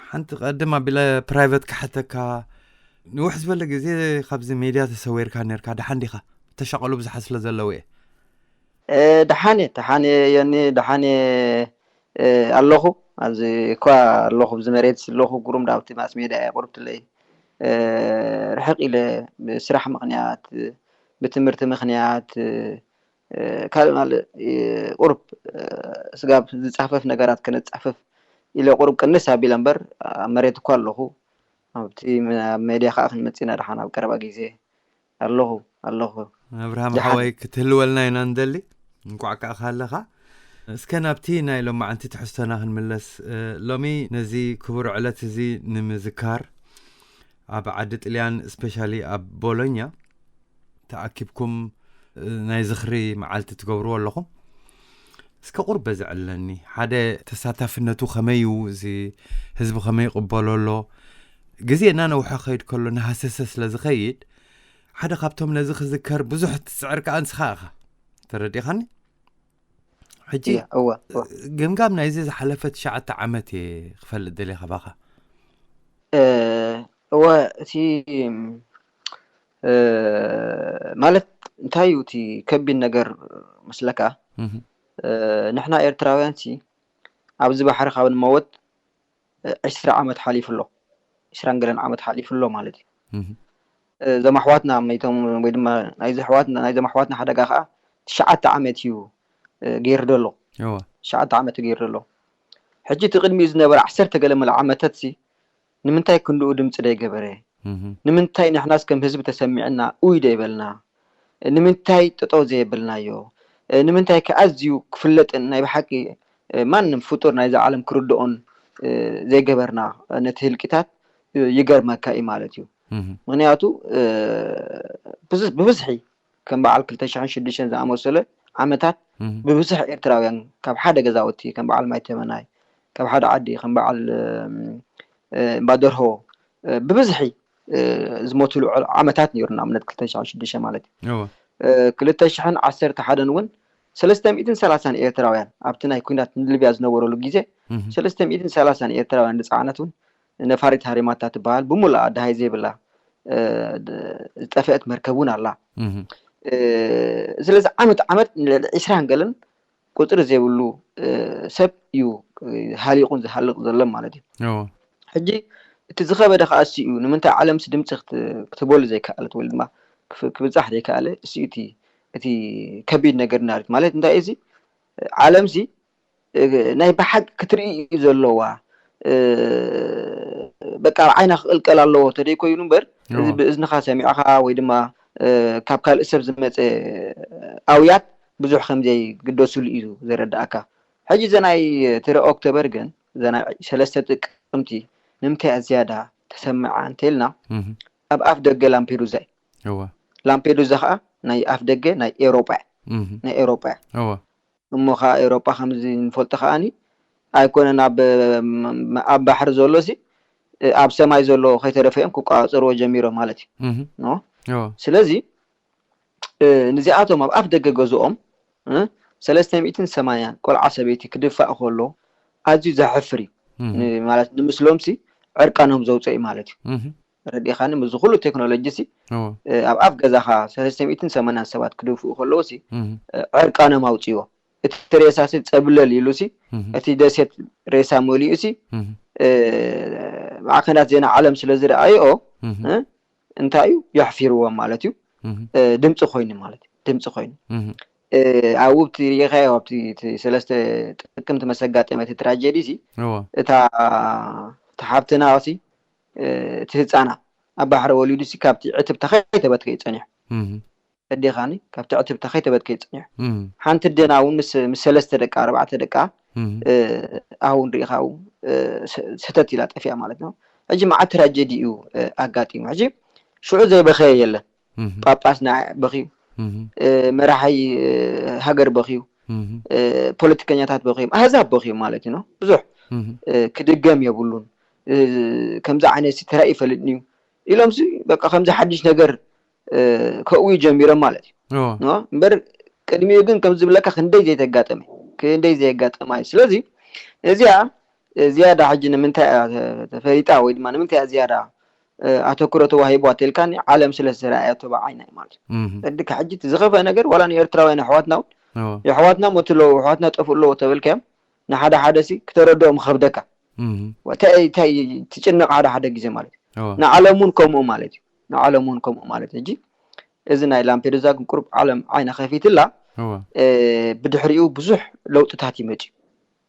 ሓንቲ ቀድም ኣቢለ ፕራይቨት ክሓተካ፣ ንውሕ ዝበለ ግዜ ካብዚ ሜድያ ተሰዊርካ ነርካ። ደሓን ዲኻ? ተሻቐሉ ብዙሓት ስለ ዘለዉ እየ። እ፣ ደሓን እየ፣ ደሓን እየ ዮኒ፣ ደሓን እየ፣ እ፣ ኣለኹ። ኣብዚ እኳ ኣለኹ፣ ኣብዚ መሬት ኣለኹ። ጉሩም ዳብቲ ማስ ሜድያ እየ ቁርብትለይ፣ እ፣ ርሕቕ ኢለ ብስራሕ ምኽንያት፣ ብትምህርቲ ምኽንያት፣ እ፣ ካልእ ማለት፣ እ፣ ቁሩብ፣ እ፣ ስጋብ ዝጻፈፍ ነገራት ከነጻፍፍ ኢለ ቁሩብ ቅንስ ኣቢለ እምበር፣ ኣብ መሬት እኳ ኣለኹ። ኣብቲ መ-፣ ኣብ ሜድያ ከኣ ክንመጽእ ኢና ደሓን ኣብ ቀረባ ግዜ። ኣለኹ፣ ኣለኹ። ኣብርሃም ደሓን። ሓወይ ክትህልወልና ኢና ንደሊ። እንቋዕ ከኣ ካለኻ። እስከ ናብቲ ናይ ሎማዓንቲ ትሕዝቶና ክንምለስ። እ፣ ሎሚ ነዚ ክቡር ዕለት እዚ ንምዝካር ኣብ ዓዲ ጥልያን፣ ስፔሻሊ ኣብ ቦሎኛ ተኣኪብኩም፣ እ፣ ናይ ዝኽሪ መዓልቲ ትገብርዎ ኣለኹም። እስከ ቁርብ በዚ ዕለኒ። ሓደ ተሳታፍነቱ ከመይ እዩ፣ እዚ ህዝቢ ከመይ ይቕበሎ ኣሎ? ግዜ እናነውሐ ክኸይድ ከሎ እናሃሰሰ ስለ ዝኸይድ፣ ሓደ ካብቶም ነዚ ክዝከር ብዙሕ ትጽዕር ከኣ ንስኻ ኢኻ። ተረዲኻኒ? ሕጂ እያ እወ እወ ግምጋም ናይዚ ዝሓለፈ ትሽዓተ ዓመት እየ ክፈልጥ ደልየ ካባኻ። እ፣ እወ እቲ እ፣ ማለት እንታይ እዩ እቲ ከቢድ ነገር መስለካ? እህ፣ እ፣ ንሕና ኤርትራውያን ሲ ኣብዚ ባሕሪ ካብ ንመወት እ፣ ዕስራ ዓመት ሓሊፉ ኣሎ። ዕስራን ገለን ዓመት ሓሊፉ ኣሎ ማለት እዩ። እህ፣ እ፣ እዞም ኣሕዋትና መይቶም ወይ ድማ ናይዚ ኣሕዋትና ናይዞም ኣሕዋትና ሓደጋ ከዓ ትሽዓተ ዓመት እዩ እ፣ ገይሩ ዘሎ። እወ፣ ትሽዓተ ዓመት ገይሩ ዘሎ። ሕጂ እቲ ቅድሚኡ ዝነበረ ዓሰርተ ገለ መለ ዓመታት ሲ ንምንታይ ክንድኡ ድምፂ ደይገበረ? እህ፣ ንምንታይ ንሕናስ ከም ህዝቢ ተሰሚዕና ኡይ ደይበልና? ንምንታይ ጠጠው ዘየብልናዮ? ንምንታይ ከ ኣዝዩ ክፍለጥን ናይ ብሓቂ ማንም ፍጡር ናይዛ ዓለም ክርድኦን ዘይገበርና? ነቲ ህልቂታት ይገርመካ እዩ ማለት እዩ። እህ፣ ምክንያቱ ብዝ- ብብዝሒ ከም በዓል ክልተ ሽሕን ሽዱሽተን ዝኣመሰለ ዓመታት እህ፣ ብብዝሒ ኤርትራውያን ካብ ሓደ ገዛውቲ ከም በዓል ማይተመናይ ካብ ሓደ ዓዲ ከም በዓል እም፣ እ፣ እምባ ደርሆ እ፣ ብብዝሒ እ፣ ዝሞትሉ ዐ- ዓመታት ነይሩ። ንኣብነት ክልተ ሽሕን ሽዱሽተ ማለት እዩ። እወ፣ እ፣ ክልተ ሽሕን ዓሰርተ ሓደን እውን ሰለስተ ሚእትን ሰላሳን ኤርትራውያን ኣብቲ ናይ ኩናት ሊብያ ዝነበረሉ ግዜ እህ፣ ሰለስተ ሚእትን ሰላሳን ኤርትራውያን ዝፀዓነት እውን ነፋሪት ሃሪማታ ትበሃል ብሙሉኣ ደሃይ ዘይብላ እ፣ ድ- ዝጠፍአት መርከብ እውን ኣላ። እህ፣ እ፣ ስለዚ ዓመት ዓመት ንልዕሊ ዕስራን ገለን ቁፅሪ ዘይብሉ እ፣ ሰብ እዩ እ፣ ሃሊቑን ዝሃልቕ ዘሎ ማለት እዩ። እወ፣ ሕጂ እቲ ዝኸበደ ከዓ እሱ እዩ። ንምንታይ ዓለምሲ ድምፂ ክት- ክትበሉ ዘይከኣለት ወይ ድማ ክፍ- ክብፃሕ ዘይከኣለ እሱ እዩ እቲ እቲ ከቢድ ነገር ናርት ማለት እንታይ እዩ? እዚ ዓለምሲ እ፣ ናይ ብሓቂ ክትርኢ እዩ ዘለዋ። እ፣ በቃ ኣብ ዓይና ክቕልቀል ኣለዎ ተደይ ኮይኑ እምበር እዚ እወ፣ ብእዝንኻ ሰሚዕኻ ወይ ድማ እ፣ ካብ ካልእ ሰብ ዝመፀ ኣውያት ብዙሕ ከም ዘይግደሱሉ እዩ ዘረዳእካ። ሕጂ እዘ ናይ ትረ ኦክቶበር ግን እዛ ናይ ሰለስተ ጥቅምቲ ንምንታይ እያ ዝያዳ ተሰምዓ እንተልና እህ፣ ኣብ ኣፍ ደገ ላምፔዱዛ እዩ። እወ፣ ላምፔዱዛ ከዓ ናይ ኣፍ ደገ ናይ ኤውሮጳ እያ። እህ፣ ናይ ኤውሮጳ እያ። እወ፣ እሞ ከዓ ኤውሮጳ ከምዚ ንፈልጦ ከዓኒ ኣይኮነን ኣብ ኣብ ባሕሪ ዘሎ ሲ ኣብ ሰማይ ዘሎ ከይተረፈ እዮም ክቆፃፀርዎ ጀሚሮም ማለት እዩ። እህ፣ ኖ እወ፣ ስለዚ እ፣ ንዚኣቶም ኣብ ኣፍ ደገ ገዝኦም እ፣ ሰለስተ ሚእትን ሰማንያን ቆልዓ ሰበይቲ ክድፋእ ከሎ ኣዝዩ ዘሕፍር እዩ። እህ፣ ን- ማለት ንምስሎም ሲ ዕርቃኖም ዘውፅእ እዩ ማለት እዩ። እህ፣ ረዲኻኒ ምስዚ ኩሉ ቴክኖሎጂ ሲ እወ፣ እ፣ ኣብ ኣፍ ገዛኻ ሰለስተ ሚእትን ሰማንያን ሰባት ክድፍኡ ከለዉ ሲ እህ፣ እ፣ ዕርቃኖም ኣውፅዎ። እቲ ሬሳ ሲ ፀብለል ኢሉ ሲ እህ፣ እቲ ደሴት ሬሳ መሊኡ ሲ እህ፣ እ፣ ማዕከናት ዜና ዓለም ስለ ዝረኣይኦ እህ፣ እ፣ እንታይ እዩ የሕፊርዎም ማለት እዩ። እህ፣ እ፣ ድምፂ ኮይኑ ማለት እዩ። ድምፂ ኮይኑ እህ፣ እ፣ ኣብኡ እቲ ሪኢኻዮ ኣብቲ እቲ ሰለስተ ጥቅምቲ መሰጋጠመ እቲ ትራጀዲ ሲ እወ፣ እታ እቲ ሓብትና ሲ እ፣ እቲ ህፃና ኣብ ባሕሪ ወሊዱ ሲ ካብቲ ዕትብታ ከይተበትከ እዩ ፀኒሑ። እህ፣ ኣዴኻኒ ካብቲ ዕትብታ ከይተበትከ እዩ ፀኒሑ። እህ፣ ሓንቲ ኣዴና እውን ምስ ምስ ሰለስተ ደቃ ኣርባዕተ ደቃ እህ፣ እ፣ ኣሁን ሪኢኻ እውን እ፣ ስ- ስተት ኢላ ጠፊኣ ማለት ነው። ሕጂ መዓት ትራጀዲ እዩ እ፣ ኣጋጢሙ። ሕጂ ሽዑ ዘይበኸየ የለን። እህ፣ ጳጳስ ንዓ በኽዩ፣ እህ፣ እ፣ መራሒ እ፣ ሃገር በኽዩ፣ እህ፣ እ፣ ፖለቲከኛታት በኽዮም ኣህዛብ በኽዮም ማለት እዩ። ብዙሕ እህ፣ እ፣ ክድገም የብሉን። እ፣ ከምዚ ዓይነት ሲ ተራእዩ ይፈልጥን እዩ ኢሎም ሲ በቃ ከምዚ ሓድሽ ነገር እ፣ ከእውዩ ጀሚሮም ማለት እዩ። እወ፣ ኖ? እምበር ቅድሚኡ ግን ከም ዝብለካ ክንደይ ዘይተጋጠመ ክንደይ ዘየጋጠማ እዩ። ስለዚ እዚኣ ዝያዳ ሕጂ ንምንታይ እያ ተ- ተፈሊጣ ወይ ድማ ንምንታይ እያ ዝያዳ እ፣ ኣተኩሮ ተዋሂቧ ተልካኒ ዓለም ስለ ዝተረኣየቶ ብዓይና እዩ ማለት እዩ። እህ፣ ቀድካ ሕጂ እቲ ዝኸፍአ ነገር ዋላ ንኤርትራውያን ኣሕዋትና እውን እወ፣ የሕዋትና ሞትለው ኣሕዋትና ጠፍኡ ኣለዎ ተበልካዮም ንሓደ ሓደ ሲ ክተረድኦም ከብደካ እህ፣ እንታይ እንታይ ትጭነቕ ሓደ ሓደ ግዜ ማለት እዩ። እወ፣ ንዓለም እውን ከምኡ ማለት እዩ። ንዓለም እውን ከምኡ ማለት እዩ። ሕጂ እዚ ናይ ላምፔዱዛ ግን ቁሩብ ዓለም ዓይና ከፊትላ እወ፣ እ፣ ብድሕሪኡ ብዙሕ ለውጥታት ይመፅዩ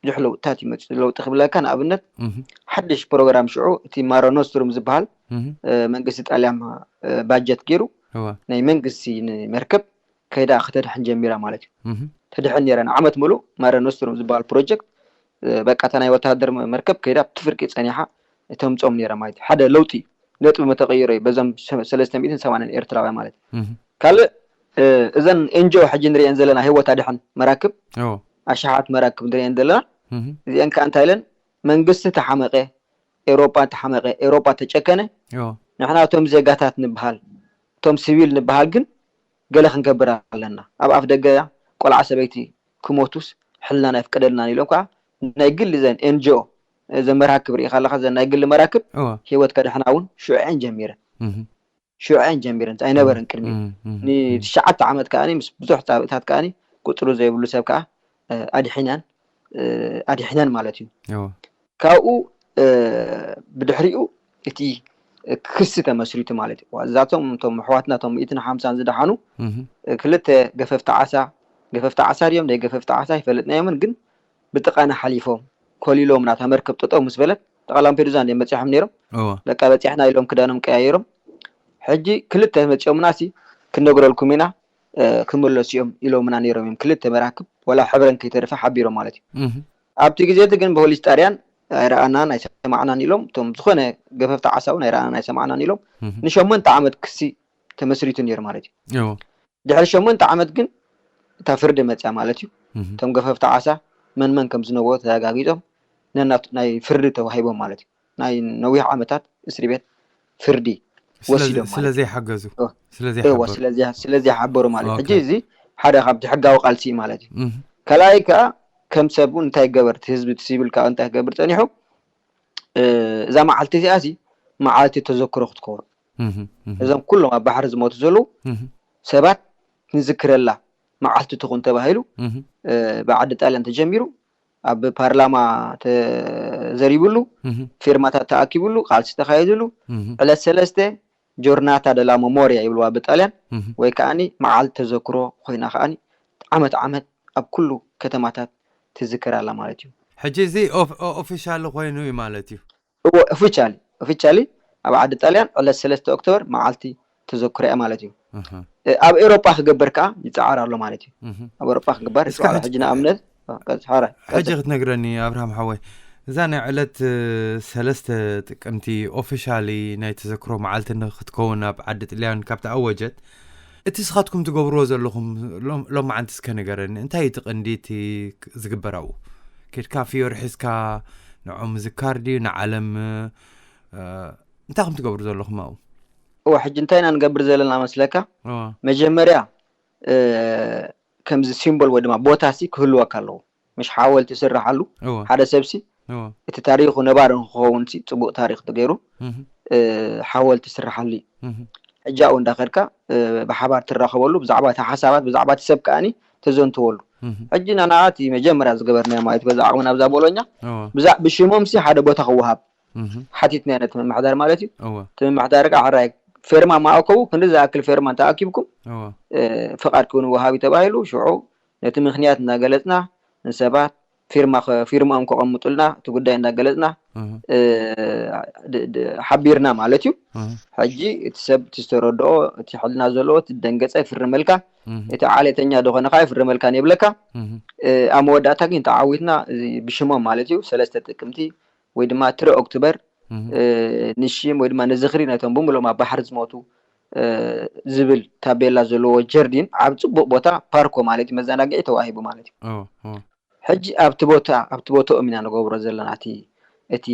ብዙሕ ለውጥታት ይመፅዩ ለውጢ ክብለካ ንኣብነት እህ፣ ሓድሽ ፕሮግራም ሽዑ እቲ ማሮ ኖስትሩም ዝበሃል እህ፣ እ፣ መንግስቲ ጣልያን እ፣ ባጀት ገይሩ እወ፣ ናይ መንግስቲ ንመርከብ ከይዳ ከተድሕን ጀሚራ ማለት እዩ። እህ፣ ተድሕን ነይራ ንዓመት ሙሉእ ማረ ኖስትሩም ዝበሃል ፕሮጀክት እ፣ በቃ እታ ናይ ወታደር መርከብ ከይዳ ኣብቲ ፍርቂ ፀኒሓ ተምፅኦም ነይራ ማለት እዩ። ሓደ ለውጢ ነጥቢ መተቀይሮ እዩ በዞም ሰ- ሰለስተ ሚእትን ሰማንያን ኤርትራውያን ማለት እዩ። እህ፣ ካልእ እ፣ እዘን ኤንጂኦ ሕጂ ንሪአን ዘለና ህይወት ኣድሕን መራክብ እወ፣ ኣሽሓት መራክብ ንሪአን ዘለና እህ፣ እዚአን ከዓ እንታይ ኢለን መንግስቲ ተሓመቀ ኤውሮጳ ተሓመቀ ኤውሮጳ ተጨከነ እወ፣ ንሕና እቶም ዜጋታት ንበሃል እቶም ሲቪል ንበሃል ግን ገለ ክንገብር ኣለና ኣብ ኣፍ ደገ ቆልዓ ሰበይቲ ክሞቱስ ሕልናን ኣይፍቀደልናን ኢሎም ከዓ ናይ ግሊ ዘን ኤንጂኦ ዘን መራክብ ርኢኻ ኣለኻ፣ ዘን ናይ ግሊ መራክብ እወ ህይወት ከድሕና እውን ሽዑ እየን ጀሚረን። እህ ሽዑ እየን ጀሚረን፣ ኣይነበረን ቅድሚ እህ እህ ንትሽዓተ ዓመት ከዓኒ ምስ ብዙሕ ፃብእታት ከዓኒ ቁፅሩ ዘይብሉ ሰብ ከዓ እ፣ ኣድሒናን እ፣ ኣድሒናን ማለት እዩ። እወ ካብኡ እ፣ ብድሕሪኡ እቲ ክሲ ተመስሪቱ ማለት እዩ። እዛቶም እቶም ኣሕዋትና እቶም ሚእትን ሓምሳን ዝደሓኑ እህ እ፣ ክልተ ገፈፍቲ ዓሳ፣ ገፈፍቲ ዓሳ ድዮም ናይ ገፈፍቲ ዓሳ ኣይፈለጥናዮምን፣ ግን ብጥቃና ሓሊፎም ኮሊሎም ናታ መርከብ ጠጠው ምስ በለት ጠቃ ላምፔዱዛ እንደ መፅሖም ነይሮም። እወ በቃ በፂሕና ኢሎም ክዳኖም ቀያየሮም። ሕጂ ክልተ መፂኦምና ሲ ክንነግረልኩም ኢና እ፣ ክምለሱ እዮም ኢሎምና ነይሮም እዮም። ክልተ መራክብ ወላ ሕብረን ከይተረፈ ሓቢሮም ማለት እዩ። እህ ኣብቲ ግዜ እቲ ግን ብፖሊስ ጣርያን ኣይረኣናን ኣይሰማዕናን ኢሎም፣ እቶም ዝኾነ ገፈፍቲ ዓሳ እውን ኣይረኣናን ኣይሰማዕናን ኢሎም እህ ንሸሞንተ ዓመት ክሲ ተመስሪቱ ነይሩ ማለት እዩ። እወ ድሕሪ ሸሞንተ ዓመት ግን እታ ፍርዲ መፅያ ማለት እዩ። እህ እቶም ገፈፍቲ ዓሳ መን መን ከም ዝነበሩ ተረጋጊጦም ነናት ናይ ፍርዲ ተዋሂቦም ማለት እዩ። ናይ ነዊሕ ዓመታት እስሪ ቤት ፍርዲ ስለ ወሲዶም ስለ ማለት እዩ። ዘይሓገዙ እወ። ስለ እዋ ዘይሓበሩ ስለዚ ስለዚ ሓበሩ ማለት እዩ። ሕጂ ኦኬ እዚ ሓደ ካብቲ ሕጋዊ ቃልሲ እዩ ማለት እዩ። እህ ካልኣይ ከዓ ከም ሰብ እውን እንታይ ገበር እቲ ህዝቢ እቲ ሲቪል ከዓ እንታይ ክገብር ፀኒሑ እ፣ እዛ መዓልቲ እዚኣ ሲ መዓልቲ ተዘክሮ ክትከውን እህ እህ እዞም ኩሎም ኣብ ባሕሪ ዝሞቱ ዘለዉ እህ ሰባት ንዝክረላ መዓልቲ ትኹን ተባሂሉ እህ እ፣ ብዓዲ ጣልያን ተጀሚሩ ኣብ ፓርላማ ተዘሪብሉ እህ ፊርማታት ተኣኪብሉ ቃልሲ ተኻየድሉ እህ ዕለት ሰለስተ ጆርናታ ደላ መሞሪያ ይብልዋ ብጣልያን እህ ወይ ከዓኒ መዓልቲ ተዘክሮ ኮይና ከዓኒ ዓመት ዓመት ኣብ ኩሉ ከተማታት ትዝከር ኣላ ማለት እዩ። ሕጂ እዚ ኦፍ- ኦ- ኦፊሻሊ ኮይኑ እዩ ማለት እዩ። እዎ ኦፊሻሊ ኦፊሻሊ ኣብ ዓዲ ጣልያን ዕለት ሰለስተ ኦክቶበር መዓልቲ ተዘክሮ እያ ማለት እዩ። እህ እ፣ ኣብ ኤውሮጳ ክገብር ከዓ ይፀዓር ኣሎ ማለት እዩ። እህ ኣብ ኤውሮጳ ክግበር እስከ ይፅዓር ኣሎ። ሕጂ ሕጂ ንኣብነት እ፣ ቀስ- ሓረ ሕጂ ክትነግረኒ ኣብርሃም ሓወይ፣ እዛ ናይ ዕለት እ፣ ሰለስተ ጥቅምቲ ኦፊሻሊ ናይ ተዘክሮ መዓልቲ ንክትከውን ኣብ ዓዲ ጥልያን ካብ ተኣወጀት እቲ ስኻትኩም ትገብርዎ ዘለኹም ሎም- ሎማዓንቲ እስከ ንገረኒ፣ እንታይ እዩ እቲ ቀንዲ እቲ ዝግበር ኣብኡ? ኬድካ ፍዮሪ ሒዝካ ንዖም ምዝካር ድዩ ንዓለም እ፣ እንታይ ከም ትገብሩ ዘለኹም ኣብኡ? እዋ ሕጂ እንታይ ኢና ንገብር ዘለና መስለካ? እዋ መጀመርያ እ፣ ከምዚ ሲምቦል ወይ ድማ ቦታ ሲ ክህልወካ ኣለዎ። ምሽ ሓወልቲ ይስራሓሉ። እዋ ሓደ ሰብ ሲ እዋ እቲ ታሪኹ ነባሪ ንክኸውን ሲ ፅቡቅ ታሪክ ተገይሩ እህ እ፣ ሓወልቲ ይስራሓሉ እዩ። እህ ሕጂ ኣብኡ እንዳኸድካ እ፣ ብሓባር ትራኸበሉ ብዛዕባ እቲ ሓሳባት ብዛዕባ እቲ ሰብ ከዓኒ ተዘንትወሉ። እህ ሕጂ ናና እቲ መጀመርያ ዝገበርናዮ ማለት በዛ ዓቕምና ብዛ ቦሎኛ እዋ ብዛ ብሽሞም ሲ ሓደ ቦታ ክወሃብ እህ ሓቲትና ነቲ ምምሕዳር ማለት እዩ። እዋ እቲ ምምሕዳር ከዓ ሕራይ ፌርማ ማእከቡ ክንዲ ዝኣክል ፌርማ እንተኣኪብኩም እዋ እ፣ ፍቓድ ክውን ወሃብ እዩ ተባሂሉ። ሽዑ ነቲ ምክንያት እናገለፅና ንሰባት ፊርማ ከ- ፊርማኦም ከቐምጡልና እቲ ጉዳይ እናገለፅና እህ እ፣ ድ- ድ- ሓቢርና ማለት እዩ። እህ ሕጂ እቲ ሰብ እቲ ዝተረድኦ እቲ ሕልና ዘለዎ እቲ ደንገፀ ይፍርመልካ፣ እህ እቲ ዓሌተኛ ዝኾነ ከዓ ይፍርመልካን የብለካ። እህ እ፣ ኣብ መወዳእታ ግን ተዓዊትና እዚ ብሽሞም ማለት እዩ ሰለስተ ጥቅምቲ ወይ ድማ ትረ ኦክቶበር እህ እ፣ ንሽም ወይ ድማ ንዝኽሪ ነቶም ብምሎም ኣብ ባሕሪ ዝሞቱ እ፣ ዝብል ታቤላ ዘለዎ ጀርዲን ኣብ ፅቡቅ ቦታ ፓርኮ ማለት እዩ መዘናግዒ ተዋሂቡ ማለት እዩ። እዋ እዋ ሕጂ ኣብቲ ቦታ ኣብቲ ቦታኦም ኢና ንገብሮ ዘለና እቲ እቲ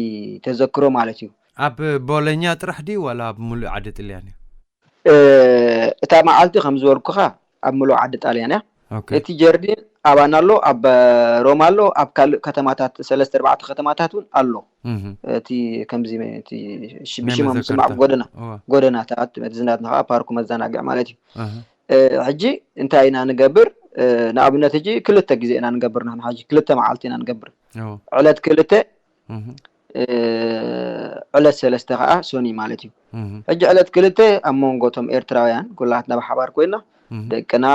ተዘክሮ ማለት እዩ። ኣብ ቦሎኛ ጥራሕ ድዩ ዋላ ኣብ ሙሉእ ዓዲ ጥልያን እዩ? እ፣ እታ መዓልቲ ከም ዝበልኩኻ ኣብ ሙሉእ ዓዲ ጣልያን እያ። ኦኬ እቲ ጀርዲን ኣባና ኣሎ፣ ኣብ ሮማ ኣሎ፣ ኣብ ካልእ ከተማታት ሰለስተ ኣርባዕተ ከተማታት እውን ኣሎ። እህ እቲ ከምዚ እቲ ሽ- ናይ ብሽሞም ዝስማዕ መዘከርታ ጎደና እዋ ጎደናታት መዝናትና ከዓ ፓርኩ መዘናግዒ ማለት እዩ። እህ እ፣ ሕጂ እንታይ ኢና ንገብር? እ፣ ንኣብነት ሕጂ ክልተ ግዜ ኢና ንገብር ንሕና ሕጂ ክልተ መዓልቲ ኢና ንገብር። እዋ ዕለት ክልተ እህ እ፣ ዕለት ሰለስተ ከዓ ሶኒ ማለት እዩ። እህ ሕጂ ዕለት ክልተ ኣብ መንጎ እቶም ኤርትራውያን ኩላትና ብሓባር ኮይና እህ ደቅና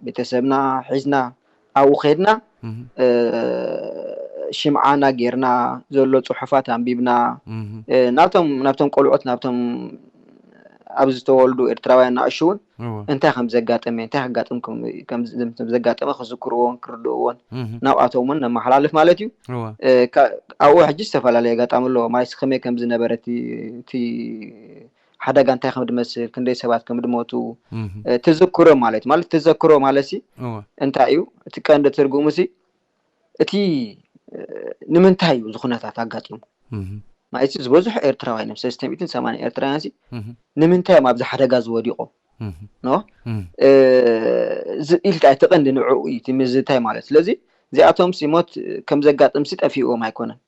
ቤተሰብና ሒዝና ኣብኡ ከድና እህ እ፣ ሽምዓና ጌርና ዘሎ ፅሑፋት ኣንቢብና እህ እ፣ ናብቶም ናብቶም ቆልዑት ናብቶም ኣብ ዝተወልዱ ኤርትራውያን ንኣሽቱ እውን እዋ እንታይ ከም ዘጋጠመ እንታይ ከጋጥም ከም ከም ዘጋጠመ ክዝክርዎን ክርድእዎን እህ ናብኣቶም እውን ነመሓላልፍ ማለት እዩ። እዋ እ፣ ካ- ኣብኡ ሕጂ ዝተፈላለየ ኣጋጣሚ ኣለዎ። ማይስ ከመይ ከም ዝነበረ እቲ እቲ ሓደጋ እንታይ ከም ዝመስል ክንደይ ሰባት ከም ዝሞቱ እህ እ፣ ትዝክሮ ማለት ማለት ተዘክሮ ማለት ሲ እዋ እንታይ እዩ እቲ ቀንዲ ትርጉሙ ሲ እቲ እ፣ ንምንታይ እዩ እዚ ኩነታት ኣጋጢሙ እህ ማለት ዝበዝሑ ኤርትራውያን እዮም ሰለስተ ሚእትን ሰማንያን ኤርትራውያን ሲ እህ ንምንታይ እዮም ኣብዚ ሓደጋ ዝወዲቖም እህ ኖ እህ እ፣ ዝ- ኢልካ እቲ ቀንዲ ንዕኡ እዩ እቲ ምዝታይ ማለት ስለዚ እዚኣቶም ሲ ሞት ከም ዘጋጥም ሲ ጠፊእዎም ኣይኮነን።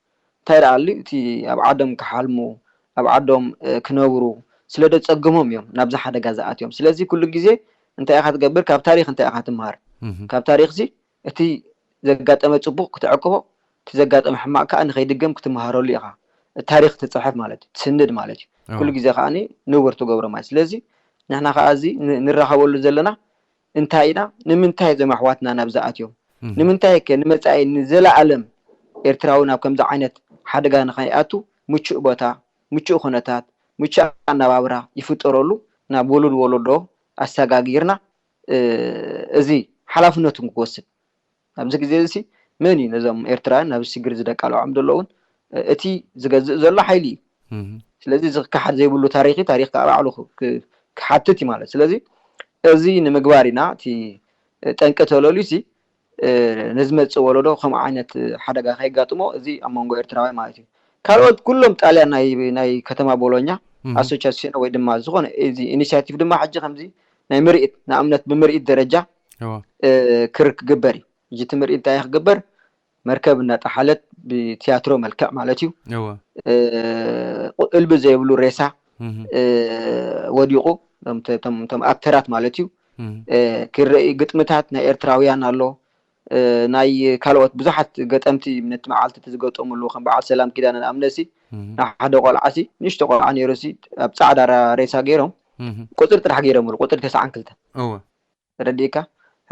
እንታይ ደኣ ኣሉ እቲ ኣብ ዓዶም ክሓልሙ፣ ኣብ ዓዶም ክነብሩ ስለ ዘጸግሞም እዮም ናብዚ ሓደጋ ዝኣትዮም። ስለዚ ኩሉ ግዜ እንታይ ኢኻ ትገብር? ካብ ታሪኽ እንታይ ኢኻ ትምሃር? ካብ ታሪኽሲ እቲ ዘጋጠመ ጽቡቕ ክትዕቅቦ፣ እቲ ዘጋጠመ ሕማቕ ከኣ ንኸይድገም ክትምሃረሉ ኢኻ። ታሪኽ ትጽሕፍ ማለት እዩ፣ ትስንድ ማለት እዩ። ኩሉ ግዜ ከኣ ንቡር ትገብሮ ማለት። ስለዚ ንሕና ከኣ እዚ ንራኸበሉ ዘለና እንታይ ኢና? ንምንታይ እዞም ኣሕዋትና ናብዚ ኣትዮም? ንምንታይ ከ ንመጻኢ ንዘለኣለም ኤርትራዊ ናብ ከምዚ ዓይነት ሓደጋ ንኸይኣቱ ምቹእ ቦታ፣ ምቹእ ኩነታት፣ ምቹእ ኣነባብራ ይፍጠረሉ ናብ ውሉድ ወለዶ ኣሰጋጊርና እዚ ሓላፍነቱን ክወስድ ኣብዚ ግዜ እዚ መን እዩ ነዞም ኤርትራውያን ናብ ሽግር ዝደቃልዖም ዘሎ እውን እቲ ዝገዝእ ዘሎ ሓይሊ እዩ። ስለዚ እዚ ክከሓድ ዘይብሉ ታሪኽ እዩ። ታሪኽ ከዓ ባዕሉ ክሓትት እዩ ማለት። ስለዚ እዚ ንምግባር ኢና እቲ ጠንቂ ተለልዩ ሲ ንዝመፅእ ወለዶ ከምኡ ዓይነት ሓደጋ ከይጋጥሞ እዚ ኣብ መንጎ ኤርትራውያን ማለት እዩ። ካልኦት ኩሎም ጣልያን ናይ ናይ ከተማ ቦሎኛ ኣሶቻሲኖ ወይ ድማ ዝኾነ እዚ ኢኒሽቲቭ ድማ ሕጂ ከምዚ ናይ ምርኢት ንኣብነት ብምርኢት ደረጃ ክር ክግበር እዩ። እዚ እቲ ምርኢት እንታይ ክግበር መርከብ እናጠሓለት ብቲያትሮ መልክዕ ማለት እዩ። እልቢ ዘይብሉ ሬሳ ወዲቑ እቶም ኣክተራት ማለት እዩ ክረኢ ግጥምታት ናይ ኤርትራውያን ኣሎ። ናይ ካልኦት ብዙሓት ገጠምቲ ነቲ መዓልቲ እቲ ዝገጠምሉ ከም በዓል ሰላም ኪዳነ ንኣብነሲ ንሓደ ቆልዓሲ ንእሽቶ ቆልዓ ነይሩሲ ኣብ ፃዕዳ ሬሳ ገይሮም ቁፅሪ ጥራሕ ገይሮምሉ ቁፅሪ ተስዓን ክልተን ተረዲእካ።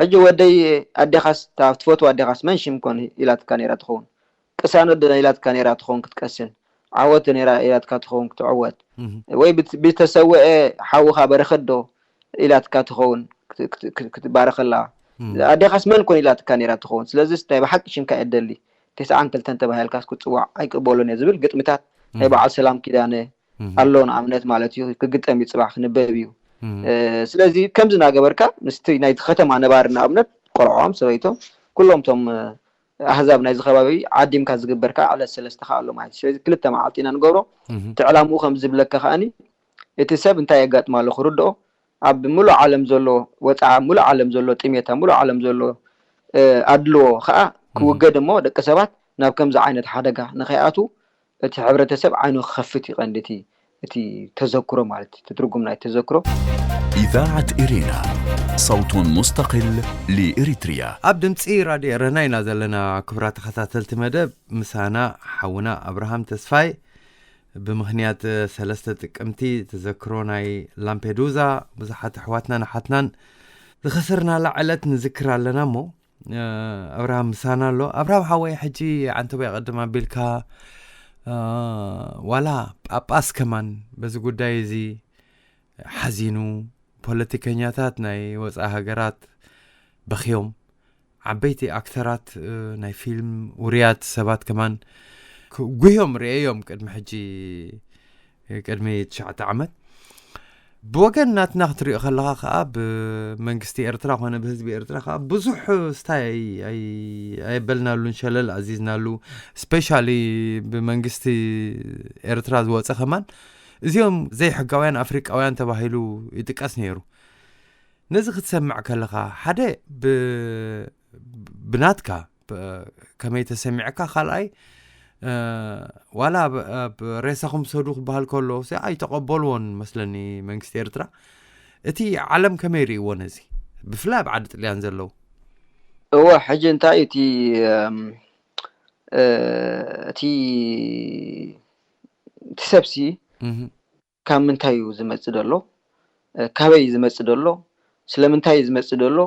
ሕጂ ወደይ ኣዴኻስ ትፈትዋ ኣዴኻስ መን ሽም ኮን ኢላትካ ነይራ ትኸውን ቅሳኖ ደ ኢላትካ ነይራ ትኸውን ክትቀስን ዓወት ደ ነይራ ኢላትካ ትኸውን ክትዕወት ወይ ብተሰወአ ሓውኻ በረኸት ዶ ኢላትካ ትኸውን ክትባረኸላ ኣዴኻስ መን ኮን ኢላትካ ነይራ ትኸውን። ስለዚ ናይ ብሓቂ ሽምካ እየ ደሊ ተስዓን ክልተን ተባሂልካስ ክትፅዋዕ ኣይቅበሎን እየ ዝብል ግጥምታት ናይ በዓል ሰላም ኪዳነ ኣሎ ንኣብነት ማለት እዩ ክግጠም እዩ ፅባሕ ክንበብ እዩ። ስለዚ ከምዚ እናገበርካ ምስቲ ናይ ከተማ ነባሪ ንኣብነት ቆልዖም ሰበይቶም ኩሎም ቶም ኣህዛብ ናይዚ ከባቢ ዓዲምካ ዝግበር ከዓ ዕለት ሰለስተ ከዓ ኣሎ ማለት እዩ። ስለዚ ክልተ መዓልቲ ኢና ንገብሮ። እቲ ዕላምኡ ከም ዝብለካ ከዓኒ እቲ ሰብ እንታይ የጋጥም ኣሎ ክርድኦ ኣብ ሙሉእ ዓለም ዘሎ ወፅዓ ሙሉእ ዓለም ዘሎ ጥሜት ኣብ ሙሉእ ዓለም ዘሎ ኣድልዎ ከዓ ክውገድ እሞ ደቂ ሰባት ናብ ከምዚ ዓይነት ሓደጋ ንኸይኣትዉ እቲ ሕብረተሰብ ዓይኑ ክኸፍት እዩ ቀንዲ እቲ እቲ ተዘክሮ ማለት እዩ። እቲ ትርጉም ናይ ተዘክሮ إذاعة إرينا، صوت مستقل لإريتريا. ኣብ ድምፂ ራድዮ ኤረና ኢና ዘለና። ክቡራት ተኸታተልቲ መደብ ምሳና ሓውና ኣብርሃም ተስፋይ ብምኽንያት ሰለስተ ጥቅምቲ ተዘክሮ ናይ ላምፔዱዛ ብዙሓት ኣሕዋትናን ኣሓትናን ዝኸሰርናላ ዕለት ንዝክር ኣለና እሞ ኣብርሃም ምሳና ኣሎ። ኣብርሃም ሓወይ ሕጂ ዓንተቦይ ቅድም ኣቢልካ ዋላ ጳጳስ ከማን በዚ ጉዳይ እዚ ሓዚኑ ፖለቲከኛታት ናይ ወፃኢ ሃገራት በኽዮም ዓበይቲ ኣክተራት ናይ ፊልም ውርያት ሰባት ከማን ጉህዮም ርእዮም ቅድሚ ሕጂ ቅድሚ ትሽዓተ ዓመት ብወገን ናትና ክትሪኦ ከለኻ ከዓ ብመንግስቲ ኤርትራ ኮነ ብህዝቢ ኤርትራ ከዓ ብዙሕ ስታይ ኣየበልናሉን ሸለል ኣዚዝናሉ ስፔሻሊ ብመንግስቲ ኤርትራ ዝወፀ ከማን እዚኦም ዘይሕጋውያን ኣፍሪቃውያን ተባሂሉ ይጥቀስ ነይሩ። ነዚ ክትሰምዕ ከለኻ ሓደ ብናትካ ከመይ ተሰሚዕካ ካልኣይ ዋላ ኣብ ሬሳኹም ሰዱ ክበሃል ከሎ ኣይተቐበልዎን መስለኒ መንግስቲ ኤርትራ። እቲ ዓለም ከመይ ርእይዎ ነዚ ብፍላይ ኣብ ዓዲ ጥልያን ዘለዉ? እወ ሕጂ እንታይ እዩ እቲ እቲ እቲ ሰብሲ ካብ ምንታይ እዩ ዝመፅእ ዘሎ? ካበይ እዩ ዝመፅእ ዘሎ? ስለምንታይ እዩ ዝመፅእ ዘሎ?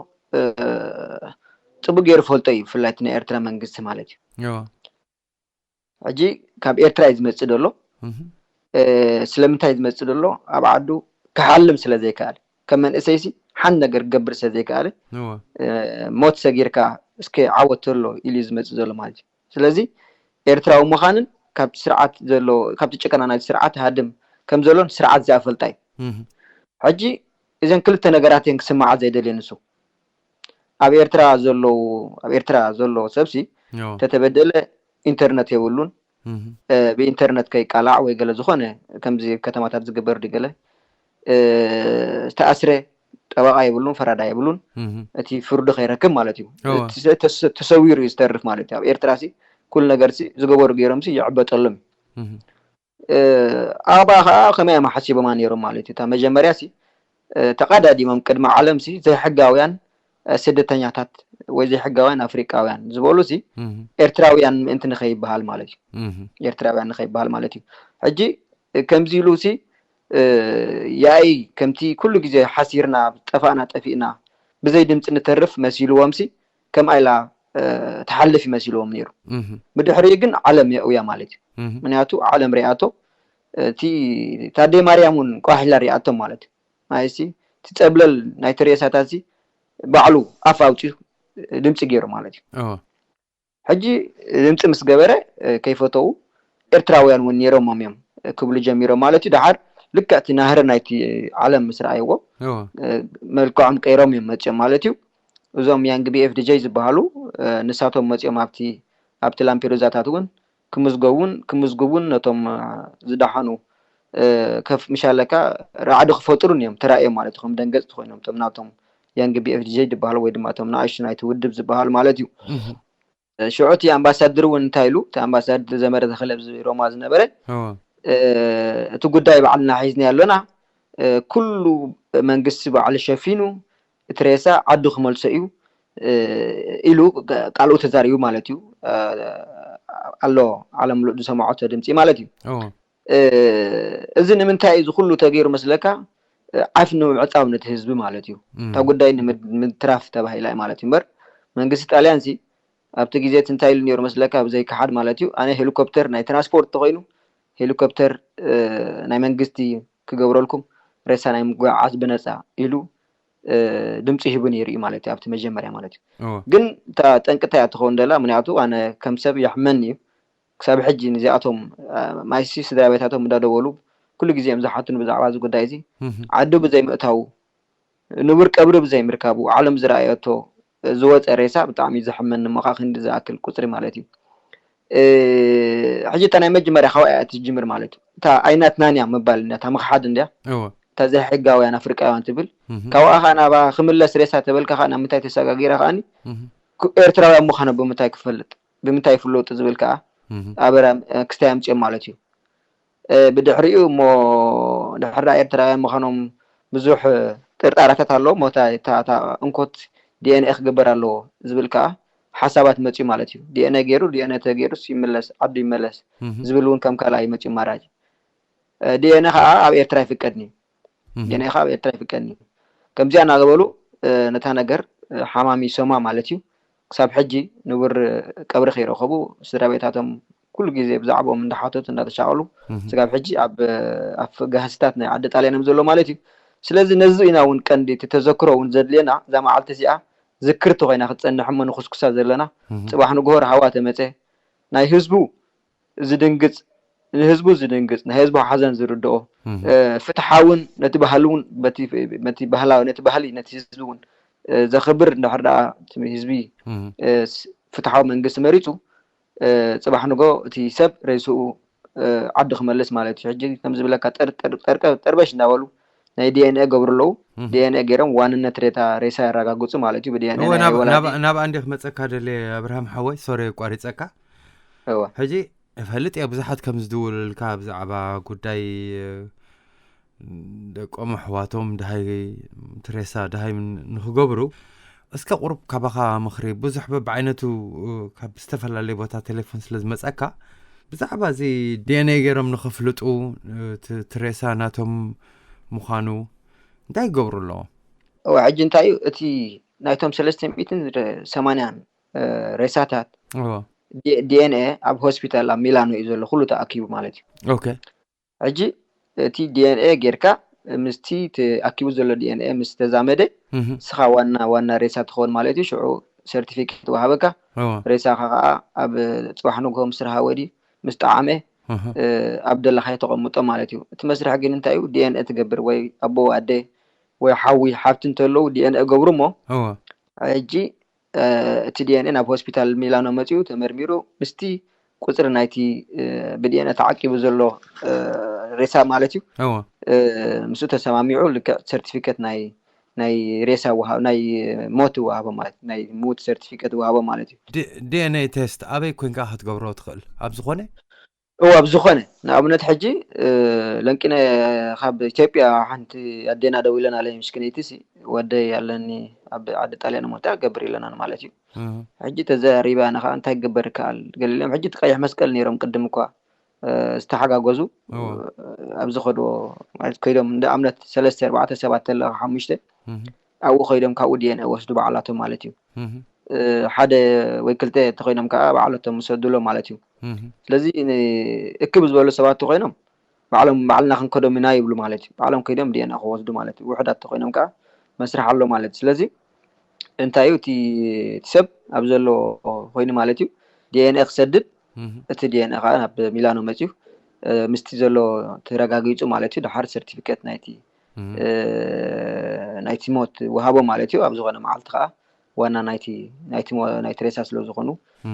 ፅቡቅ ገይሩ ፈልጦ እዩ ብፍላይ ናይ ኤርትራ መንግስቲ ማለት እዩ። ሕጂ ካብ ኤርትራ እዩ ዝመፅእ ዘሎ። ስለምንታይ እዩ ዝመፅእ ዘሎ? ኣብ ዓዱ ክሓልም ስለ ዘይከኣለ ከም መንእሰይሲ ሓንቲ ነገር ክገብር ስለ ዘይከኣለ ሞት ሰጊርካ እስከ ዓወት ተሎ ኢሉ እዩ ዝመፅእ ዘሎ ማለት እዩ። ስለዚ ኤርትራዊ ምዃንን ካብቲ ስርዓት ዘሎ ካብቲ ጭቀና ናይቲ ስርዓት ሃድም ከም ዘሎን ስርዓት ዝኣፈልጣ እዩ። ሕጂ እዘን ክልተ ነገራት እየን ክስማዓ ዘይደልየ ንሱ ኣብ ኤርትራ ዘለዉ ኣብ ኤርትራ ዘሎ ሰብሲ ተተበደለ ኢንተርነት የብሉን ብኢንተርነት ከይቃላዕ ወይ ገለ ዝኾነ ከምዚ ከተማታት ዝግበር ድገለ ዝተኣስረ ጠበቃ የብሉን፣ ፈራዳይ የብሉን። እቲ ፍርዱ ከይረክብ ማለት እዩ። ተሰዊሩ እዩ ዝተርፍ ማለት እዩ። ኣብ ኤርትራ ሲ ኩሉ ነገር ሲ ዝገበሩ ገይሮም ሲ ይዕበጠሎም እዩ። ኣባ ከዓ ከመይ እዮም ሓሲቦማ ነይሮም ማለት እዩ። እታ መጀመርያ ሲ ተቃዳዲሞም ቅድሚ ዓለም ሲ ዘይሕጋውያን ስደተኛታት ወይ ዘይሕጋውያን ኣፍሪቃውያን ዝበሉ ሲ ኤርትራውያን ምእንቲ ንኸይበሃል ማለት እዩ። ኤርትራውያን ንኸይበሃል ማለት እዩ። ሕጂ ከምዚ ኢሉ ሲ ያይ ከምቲ ኩሉ ግዜ ሓሲርና ጠፋእና ጠፊእና ብዘይ ድምፂ ንተርፍ መሲልዎም ሲ ከምኣ ኢላ ትሓልፍ ይመሲልዎም ነይሩ። ብድሕሪኡ ግን ዓለም የእውያ ማለት እዩ። ምክንያቱ ዓለም ሪኣቶ እቲ ታደይ ማርያም እውን ቋሒላ ሪኣቶም ማለት እዩ። ማይሲ እቲ ፀብለል ናይ ተሬሳታት ሲ ባዕሉ ኣፍ ኣውፂኡ ድምፂ ገይሩ ማለት እዩ። ሕጂ ድምፂ ምስ ገበረ ከይፈተው ኤርትራውያን እውን ነይሮሞም እዮም ክብሉ ጀሚሮም ማለት እዩ። ደሓር ልክዕ እቲ ናህሪ ናይቲ ዓለም ምስ ረኣይዎ መልክዖም ቀይሮም እዮም መፅኦም ማለት እዩ። እዞም ያንግ ቢ ኤፍ ዲ ጀይ ዝበሃሉ ንሳቶም መፅኦም ኣብቲ ኣብቲ ላምፔዱዛታት እውን ክምዝገቡን ክምዝግቡን ነቶም ዝደሓኑ ከፍ ምሻለካ ራዕዲ ክፈጥሩን እዮም ተራእዮም ማለት እዩ። ከም ደንገፅቲ ኮይኖም እቶም ናቶም ያንግ ቢ ኤፍ ዲ ጀይ ዝበሃሉ ወይ ድማ እቶም ንኣሽቱ ናይቲ ውድብ ዝበሃሉ ማለት እዩ። ሽዑ እቲ ኣምባሳድር እውን እንታይ ኢሉ፣ እቲ ኣምባሳድር ዘመረ ተኽለ ኣብዚ ሮማ ዝነበረ እቲ ጉዳይ ባዕልና ሒዝና ኣለና፣ ኩሉ መንግስቲ ባዕሉ ሸፊኑ እቲ ሬሳ ዓዱ ክመልሶ እዩ ኢሉ ቃልኡ ተዛሪቡ ማለት እዩ። ኣሎ ዓለም ምሉእ ዝሰማዖቶ ድምፂ ማለት እዩ። እዚ ንምንታይ እዩ እዚ ኩሉ ተገይሩ መስለካ? ዓፍ ንምዕፃው ነቲ ህዝቢ ማለት እዩ። እታ ጉዳይ ንምትራፍ ተባሂላ ማለት እዩ እምበር መንግስቲ ጣልያን ሲ ኣብቲ ግዜ እቲ እንታይ ኢሉ ነይሩ መስለካ? ብዘይ ክሓድ ማለት እዩ ኣነ ሄሊኮፕተር ናይ ትራንስፖርት ተኮይኑ ሄሊኮፕተር ናይ መንግስቲ ክገብረልኩም ሬሳ ናይ ምጉዕዓዝ ብነፃ ኢሉ ድምፂ ሂቡ ነይሩ እዩ ማለት እዩ ኣብቲ መጀመርያ ማለት እዩ። ግን እታ ጠንቂ እንታይ እያ ትኸውን ደላ? ምክንያቱ ኣነ ከም ሰብ የሕመኒ እዩ ክሳብ ሕጂ ንዚኣቶም ማይሲ ስድራ ቤታቶም እንዳደወሉ ኩሉ ግዜ እዮም ዝሓቱን ብዛዕባ እዚ ጉዳይ እዚ ዓዱ ብዘይ ምእታው ንቡር ቀብሪ ብዘይ ምርካቡ ዓለም ዝረኣየቶ ዝወፀ ሬሳ ብጣዕሚ ዘሕመኒ እሞ ከዓ ክንዲ ዝኣክል ቁፅሪ ማለት እዩ። ሕጂ እታ ናይ መጀመርያ ካብኣ እያ ትጅምር ማለት እዩ። እታ ኣይናትናን እያ ምባል እታ ምኽሓድ እንድያ እታ ዘይሕጋውያን ኣፍሪቃውያን ትብል ካብኣ ከዓ ናባ ክምለስ ሬሳ ተበልካ ከዓ ናብ ምንታይ ተሰጋጊራ ከዓኒ ኤርትራውያን ምዃኖም ብምንታይ ክፈልጥ ብምንታይ ይፍለጡ ዝብል ከዓ ኣበራ ክስታይ ኣምፅኦም ማለት እዩ። ብድሕሪኡ እሞ ድሕሪ ኤርትራውያን ምዃኖም ብዙሕ ጥርጣረታት ኣለዎ እሞ እታ እንኮት ዲኤንኤ ክግበር ኣለዎ ዝብል ከዓ ሓሳባት መፅኡ ማለት እዩ። ዲኤንኤ ገይሩ ዲኤንኤ ተገይሩስ ይመለስ ዓዱ ይመለስ ዝብል እውን ከም ካልኣይ መፅኡ ማራጅ ዲኤንኤ ከዓ ኣብ ኤርትራ ይፍቀድኒ ዲኤንኤ ከዓ ኣብ ኤርትራ ይፍቀድኒ ከምዚኣ እናገበሉ ነታ ነገር ሓማሚሶማ ማለት እዩ። ክሳብ ሕጂ ንቡር ቀብሪ ከይረኸቡ ስድራ ቤታቶም ኩሉ ግዜ ብዛዕባኦም እንዳሓተቱ እንዳተሻቐሉ ስጋብ ሕጂ ኣብ ኣፍ ጋህስታት ናይ ዓዲ ጣልያን እዮም ዘሎ ማለት እዩ። ስለዚ ነዚ ኢና እውን ቀንዲ እቲ ተዘክሮ እውን ዘድልየና እዛ መዓልቲ እዚኣ ዝክርቲ ኮይና ክትፀንሕ እሞ ንኩስኩሳ ዘለና ፅባሕ ንግሆ ረሃዋ ተመፀ ናይ ህዝቡ ዝድንግፅ ንህዝቡ ዝድንግፅ ናይ ህዝቡ ሓዘን ዝርድኦ ፍትሓውን ነቲ ባህሊ እውን ነቲ ባህላዊ ነቲ ባህሊ ነቲ ህዝቢ እውን ዘኽብር እንድሕር ደኣ ህዝቢ ፍትሓዊ መንግስቲ መሪፁ ፅባሕ ንጎ እቲ ሰብ ሬስኡ ዓዲ ክመልስ ማለት እዩ። ሕጂ ከም ዝብለካ ጠርበሽ እንዳበሉ ናይ ዲኤንኤ ገብሩ ኣለዉ። ዲኤንኤ ገይሮም ዋንነት ሬታ ሬሳ ያረጋግፁ ማለት እዩ። ብዲኤንኤ ናብኣ እንዲ ክመፀካ ደልየ ኣብርሃም ሓወይ ሶሪ የቋሪፀካ። ሕጂ እፈልጥ እየ ብዙሓት ከም ዝድውሉልካ ብዛዕባ ጉዳይ ደቆም ኣሕዋቶም ድሃይ ትሬሳ ድሃይ ንክገብሩ እስከ ቁሩብ ካባኻ ምኽሪ ብዙሕ በብዓይነቱ ካብ ዝተፈላለየ ቦታ ቴሌፎን ስለ ዝመፀካ ብዛዕባ እዚ ዲኤንኤ ገይሮም ንኽፍልጡ ትሬሳ ናቶም ምዃኑ እንታይ ክገብሩ ኣለዎም? እዋ ሕጂ እንታይ እዩ እቲ ናይቶም ሰለስተ ሚእትን ሰማንያን ሬሳታት ዲኤንኤ ኣብ ሆስፒታል ኣብ ሚላኖ እዩ ዘሎ ኩሉ ተኣኪቡ ማለት እዩ። ሕጂ እቲ ዲኤንኤ ጌርካ ምስቲ ኣኪቡ ዘሎ ዲኤንኤ ምስ ተዛመደ ስኻ ዋና ዋና ሬሳ ትኸውን ማለት እዩ። ሽዑ ሰርቲፊኬት ወሃበካ። ሬሳኻ ከዓ ኣብ ፅባሕ ንግሆ ምስ ረሃወ ድዩ ምስ ጠዓመ ኣብ ደለኻዮ ተቐምጦ ማለት እዩ። እቲ መስርሕ ግን እንታይ እዩ? ዲኤንኤ ትገብር ወይ ኣቦ ኣደ ወይ ሓዊ ሓብቲ እንተለዉ ዲኤንኤ ገብሩ እሞ ሕጂ እቲ ዲኤንኤ ናብ ሆስፒታል ሚላኖ መፂኡ ተመርሚሩ ምስቲ ቁፅሪ ናይቲ ብዲኤንኤ ተዓቂቡ ዘሎ ሬሳ ማለት እዩ ምስኡ ተሰማሚዑ ልክዕ ሰርቲፊኬት ናይ ናይ ሬሳ ወሃብ ናይ ሞት ወሃቦ ማለት ናይ ሞት ሰርቲፊኬት ወሃቦ ማለት እዩ። ዲ ኤን ኤ ቴስት ኣበይ ኮንካ ክትገብሮ ትኽእል ኣብ ዝኾነ እዋ ኣብ ዝኾነ ንኣብነት ሕጂ ለንቂነ ካብ ኢትዮጵያ ሓንቲ ኣዴና ደው ኢለና ለይ ምሽክነይቲ ሲ ወደይ ኣለኒ ኣብ ዓዲ ጣልያን ሞታ ገብር ኢለና ማለት እዩ። ሕጂ ተዘሪባ ንኻ እንታይ ክግበር ይከኣል ገሊሎም ሕጂ እቲ ቀይሕ መስቀል ነይሮም ቅድም እኳ ዝተሓጋገዙ ኣብዚ ከድዎ ማለት ኮይዶም እንደ ኣብነት ሰለስተ ኣርባዕተ ሰባት ተለኻ ሓሙሽተ ኣብኡ ኮይዶም ካብኡ ዲኤንኤ ወስዱ ባዕላቶም ማለት እዩ። ሓደ ወይ ክልተ ተኮይኖም ከዓ ባዕላቶም ሰዱሎ ማለት እዩ። ስለዚ እክብ ዝበሉ ሰባት ተኮይኖም ባዕሎም ባዕልና ክንከዶም ኢና ይብሉ ማለት እዩ። ባዕሎም ኮይኖም ዲኤንኤ ክወስዱ ማለት እዩ። ውሕዳት ተኮይኖም ከዓ መስርሕ ኣሎ ማለት እዩ። ስለዚ እንታይ እዩ እቲ ሰብ ኣብ ዘሎ ኮይኑ ማለት እዩ ዲኤንኤ ክሰድድ እቲ ዲኤንኤ ከዓ ናብ ሚላኖ መፅዩ ምስቲ ዘሎ ተረጋጊፁ ማለት እዩ። ድሓር ሰርቲፊኬት ናይቲ ናይቲ ሞት ወሃቦ ማለት እዩ። ኣብ ዝኾነ መዓልቲ ከዓ ዋና ናይቲ ናይቲ ናይቲ ሬሳ ስለ ዝኾኑ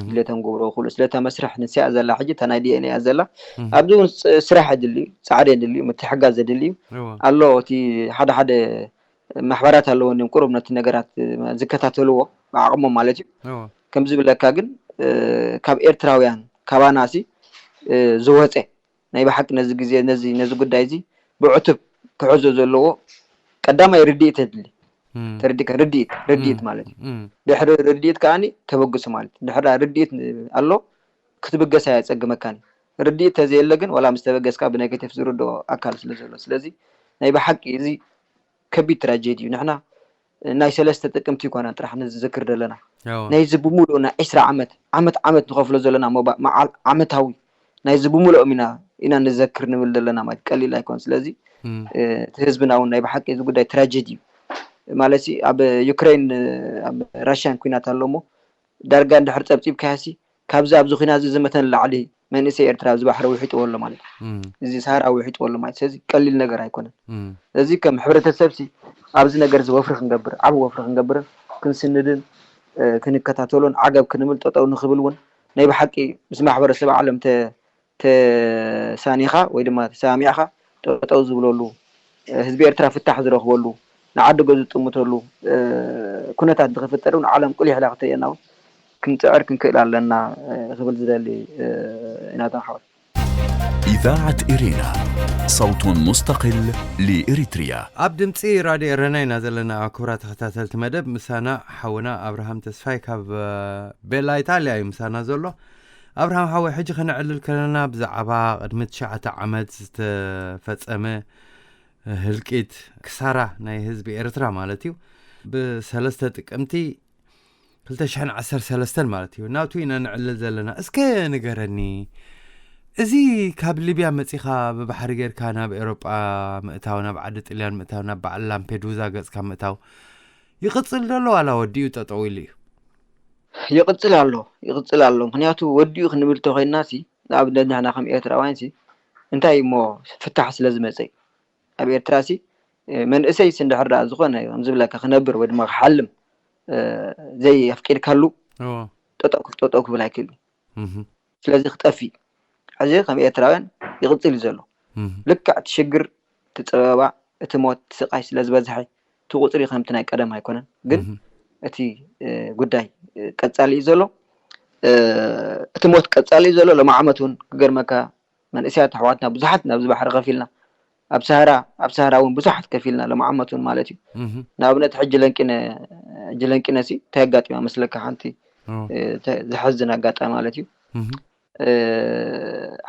ድሌቶም ግብሮ ክሉ ስለታ መስርሕ ንስያ ዘላ ሕጂ እታ ናይ ዲኤንኤ እያ ዘላ ኣብዚ እውን ስራሕ የድሊ እዩ፣ ፃዕሪ የድሊ እዩ፣ ምትሕጋዝ የድሊ እዩ ኣሎ። እቲ ሓደ ሓደ ማሕበራት ኣለዎ እኒም ቁሩብ ነቲ ነገራት ዝከታተልዎ ብዓቕሞም ማለት እዩ። ከምዚ ብለካ ግን ካብ ኤርትራውያን ካባናሲ ዝወፀ ናይ ብሓቂ ነዚ ግዜ ነዚ ነዚ ጉዳይ እዚ ብዕቱብ ክሕዞ ዘለዎ ቀዳማይ ርድኢት የድሊ። ተረዲእካ ርድኢት ርድኢት ማለት እዩ። ድሕሪ ርድኢት ከዓኒ ተበግሱ ማለት እዩ። ድሕራ ርድኢት ኣሎ ክትብገስ ኣየፀግመካን እዩ። ርድኢት ተዘየለ ግን ዋላ ምስ ተበገስካ ብኔጌቲቭ ዝርድኦ ኣካል ስለ ዘሎ ስለዚ ናይ ብሓቂ እዚ ከቢድ ትራጀዲ እዩ። ንሕና ናይ ሰለስተ ጥቅምቲ ይኮና ጥራሕ ንዝዝክር ዘለና ናይዚ ብምሉእ ናይ ዕስራ ዓመት ዓመት ዓመት ንኸፍሎ ዘለና ዓመታዊ ናይዚ ብምሉኦም ኢና ኢና ንዘክር ንብል ዘለና ማለት ቀሊል ኣይኮን። ስለዚ እቲ ህዝብና እውን ናይ ብሓቂ እዚ ጉዳይ ትራጀዲ እዩ ማለት ኣብ ዩክሬን ኣብ ራሽያን ኩናት ኣሎ እሞ ዳርጋ እንድሕር ፀብፂብካያሲ ካብዚ ኣብዚ ኩናት እዚ ዝመተን ላዕሊ መንእሰይ ኤርትራ ኣብዚ ባሕሪ ውሒጥዎ ኣሎ ማለት እዩ። እዚ ሳህራ ውሒጥዎ ኣሎ ማለት ስለዚ ቀሊል ነገር ኣይኮነን። ስለዚ ከም ሕብረተሰብ ሲ ኣብዚ ነገር እዚ ወፍሪ ክንገብር ዓብ ወፍሪ ክንገብርን ክንስንድን ክንከታተሎን ዓገብ ክንብል ጠጠው ንክብል እውን ናይ ብሓቂ ምስ ማሕበረሰብ ዓለም ተሳኒኻ ወይ ድማ ተሰማሚዕኻ ጠጠው ዝብለሉ ህዝቢ ኤርትራ ፍታሕ ዝረኽበሉ ንዓዲ ገዙ ዝጥምተሉ ኩነታት ንክፍጠር እውን ዓለም ቁሊሕ ኢላ ክትርእየና እውን ክንፅዕር ክንክእል ኣለና ክብል ዝደሊ ኢናቶም ሓወት። إذاعة إرينا، صوت مستقل لإريتريا. ኣብ ድምፂ ራድዮ ኤረና ኢና ዘለና። ክቡራት ተኸታተልቲ መደብ ምሳና ሓውና ኣብርሃም ተስፋይ ካብ ቤላ ኢጣልያ እዩ ምሳና ዘሎ። ኣብርሃም ሓወይ ሕጂ ከነዕልል ከለና ብዛዕባ ቅድሚ ትሽዓተ ዓመት ዝተፈፀመ ህልቂት ክሳራ ናይ ህዝቢ ኤርትራ ማለት እዩ ብሰለስተ ጥቅምቲ ክልተ ሽሕን ዓሰርተ ሰለስተን ማለት እዩ ናብቱ ኢና ንዕልል ዘለና። እስከ ንገረኒ እዚ ካብ ሊብያ መፂኻ ብባሕሪ ጌርካ ናብ ኤሮጳ ምእታው ናብ ዓዲ ጥልያን ምእታው ናብ በዓል ላምፔዱዛ ገፅካ ምእታው ይቕፅል ደሎ ዋላ ወዲኡ ጠጠው ኢሉ እዩ? ይቕፅል ኣሎ ይቕፅል ኣሎ። ምክንያቱ ወዲኡ ክንብል ተኮይንና ሲ ንኣብነት ንሕና ከም ኤርትራውያን ሲ እንታይ እሞ ፍታሕ ስለ ዝመፀ እዩ። ኣብ ኤርትራ ሲ መንእሰይ ሲ እንድሕር ደኣ ዝኾነ ከምዚ ብለካ ክነብር ወይ ድማ ክሓልም ዘይ ኣፍቂድካሉ ጠጠው ክብል ኣይክእል እዩ። ስለዚ ክጠፊእ ሕዚ ከም ኤርትራውያን ይቕፅል እዩ ዘሎ። ልክዕ እቲ ሽግር እቲ ፀበባ እቲ ሞት እቲ ስቃይ ስለ ዝበዝሐ እቲ ቁፅሪ ከምቲ ናይ ቀደም ኣይኮነን። ግን እቲ ጉዳይ ቀፃሊ እዩ ዘሎ። እቲ ሞት ቀፃሊ እዩ ዘሎ። ሎም ዓመት እውን ክገርመካ መንእሰያት ኣሕዋትና ብዙሓት ናብዚ ባሕሪ ከፊልና ኣብ ሳህራ ኣብ ሳህራ እውን ብዙሓት ከፊልና ሎም ዓመት እውን ማለት እዩ። ንኣብነት ሕጂ ለንቂነ ሕጂ ለንቂነ ሲ እንታይ ኣጋጢማ መስለካ ሓንቲ ዝሐዝን ኣጋጣሚ ማለት እዩ።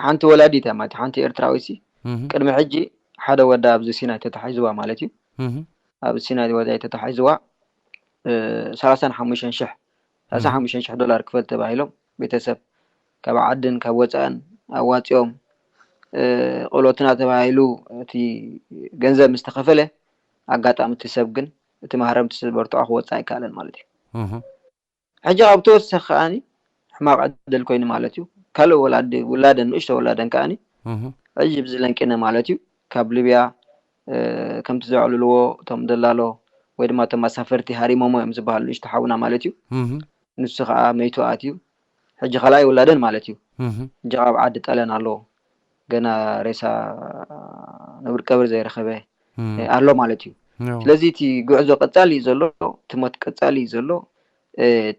ሓንቲ ወላዲት እያ ማለት ሓንቲ ኤርትራዊ ሲ ቅድሚ ሕጂ ሓደ ወዳ ኣብዚ ሲናይ ተታሒዝዋ ማለት እዩ። ኣብ ሲናይ ወዳ ተታሒዝዋ ሰላሳን ሓሙሽተን ሽሕ ሰላሳ ሓሙሽተ ሽሕ ዶላር ክፈል ተባሂሎም ቤተሰብ ካብ ዓድን ካብ ወፃእን ኣዋፂኦም ቆሎትና ተባሂሉ እቲ ገንዘብ ምስ ተኸፈለ ኣጋጣሚ እቲ ሰብ ግን እቲ ማህረምቲ ስበርትዖ ክወፅእ ኣይከኣለን ማለት እዩ። ሕጂ ካብ ተወሰኺ ከዓኒ ሕማቕ ዕድል ኮይኑ ማለት እዩ ካልእ ወላዲ ውላደን ንእሽቶ ወላደን ከዓኒ ሕጂ ብዚ ለንቂነ ማለት እዩ ካብ ሊብያ ከምቲ ዘዕልልዎ እቶም ደላሎ ወይ ድማ እቶም ኣሳፈርቲ ሃሪሞሞ እዮም ዝበሃሉ ንእሽቶ ሓውና ማለት እዩ። ንሱ ከዓ መይቱ ኣትዩ ሕጂ ካልኣይ ውላደን ማለት እዩ። ሕጂ ኣብ ዓዲ ጠለን ኣሎ ገና ሬሳ ንብር ቀብር ዘይረኸበ ኣሎ ማለት እዩ። ስለዚ እቲ ጉዕዞ ቀጻሊ እዩ ዘሎ፣ እቲ ሞት ቀጻሊ እዩ ዘሎ።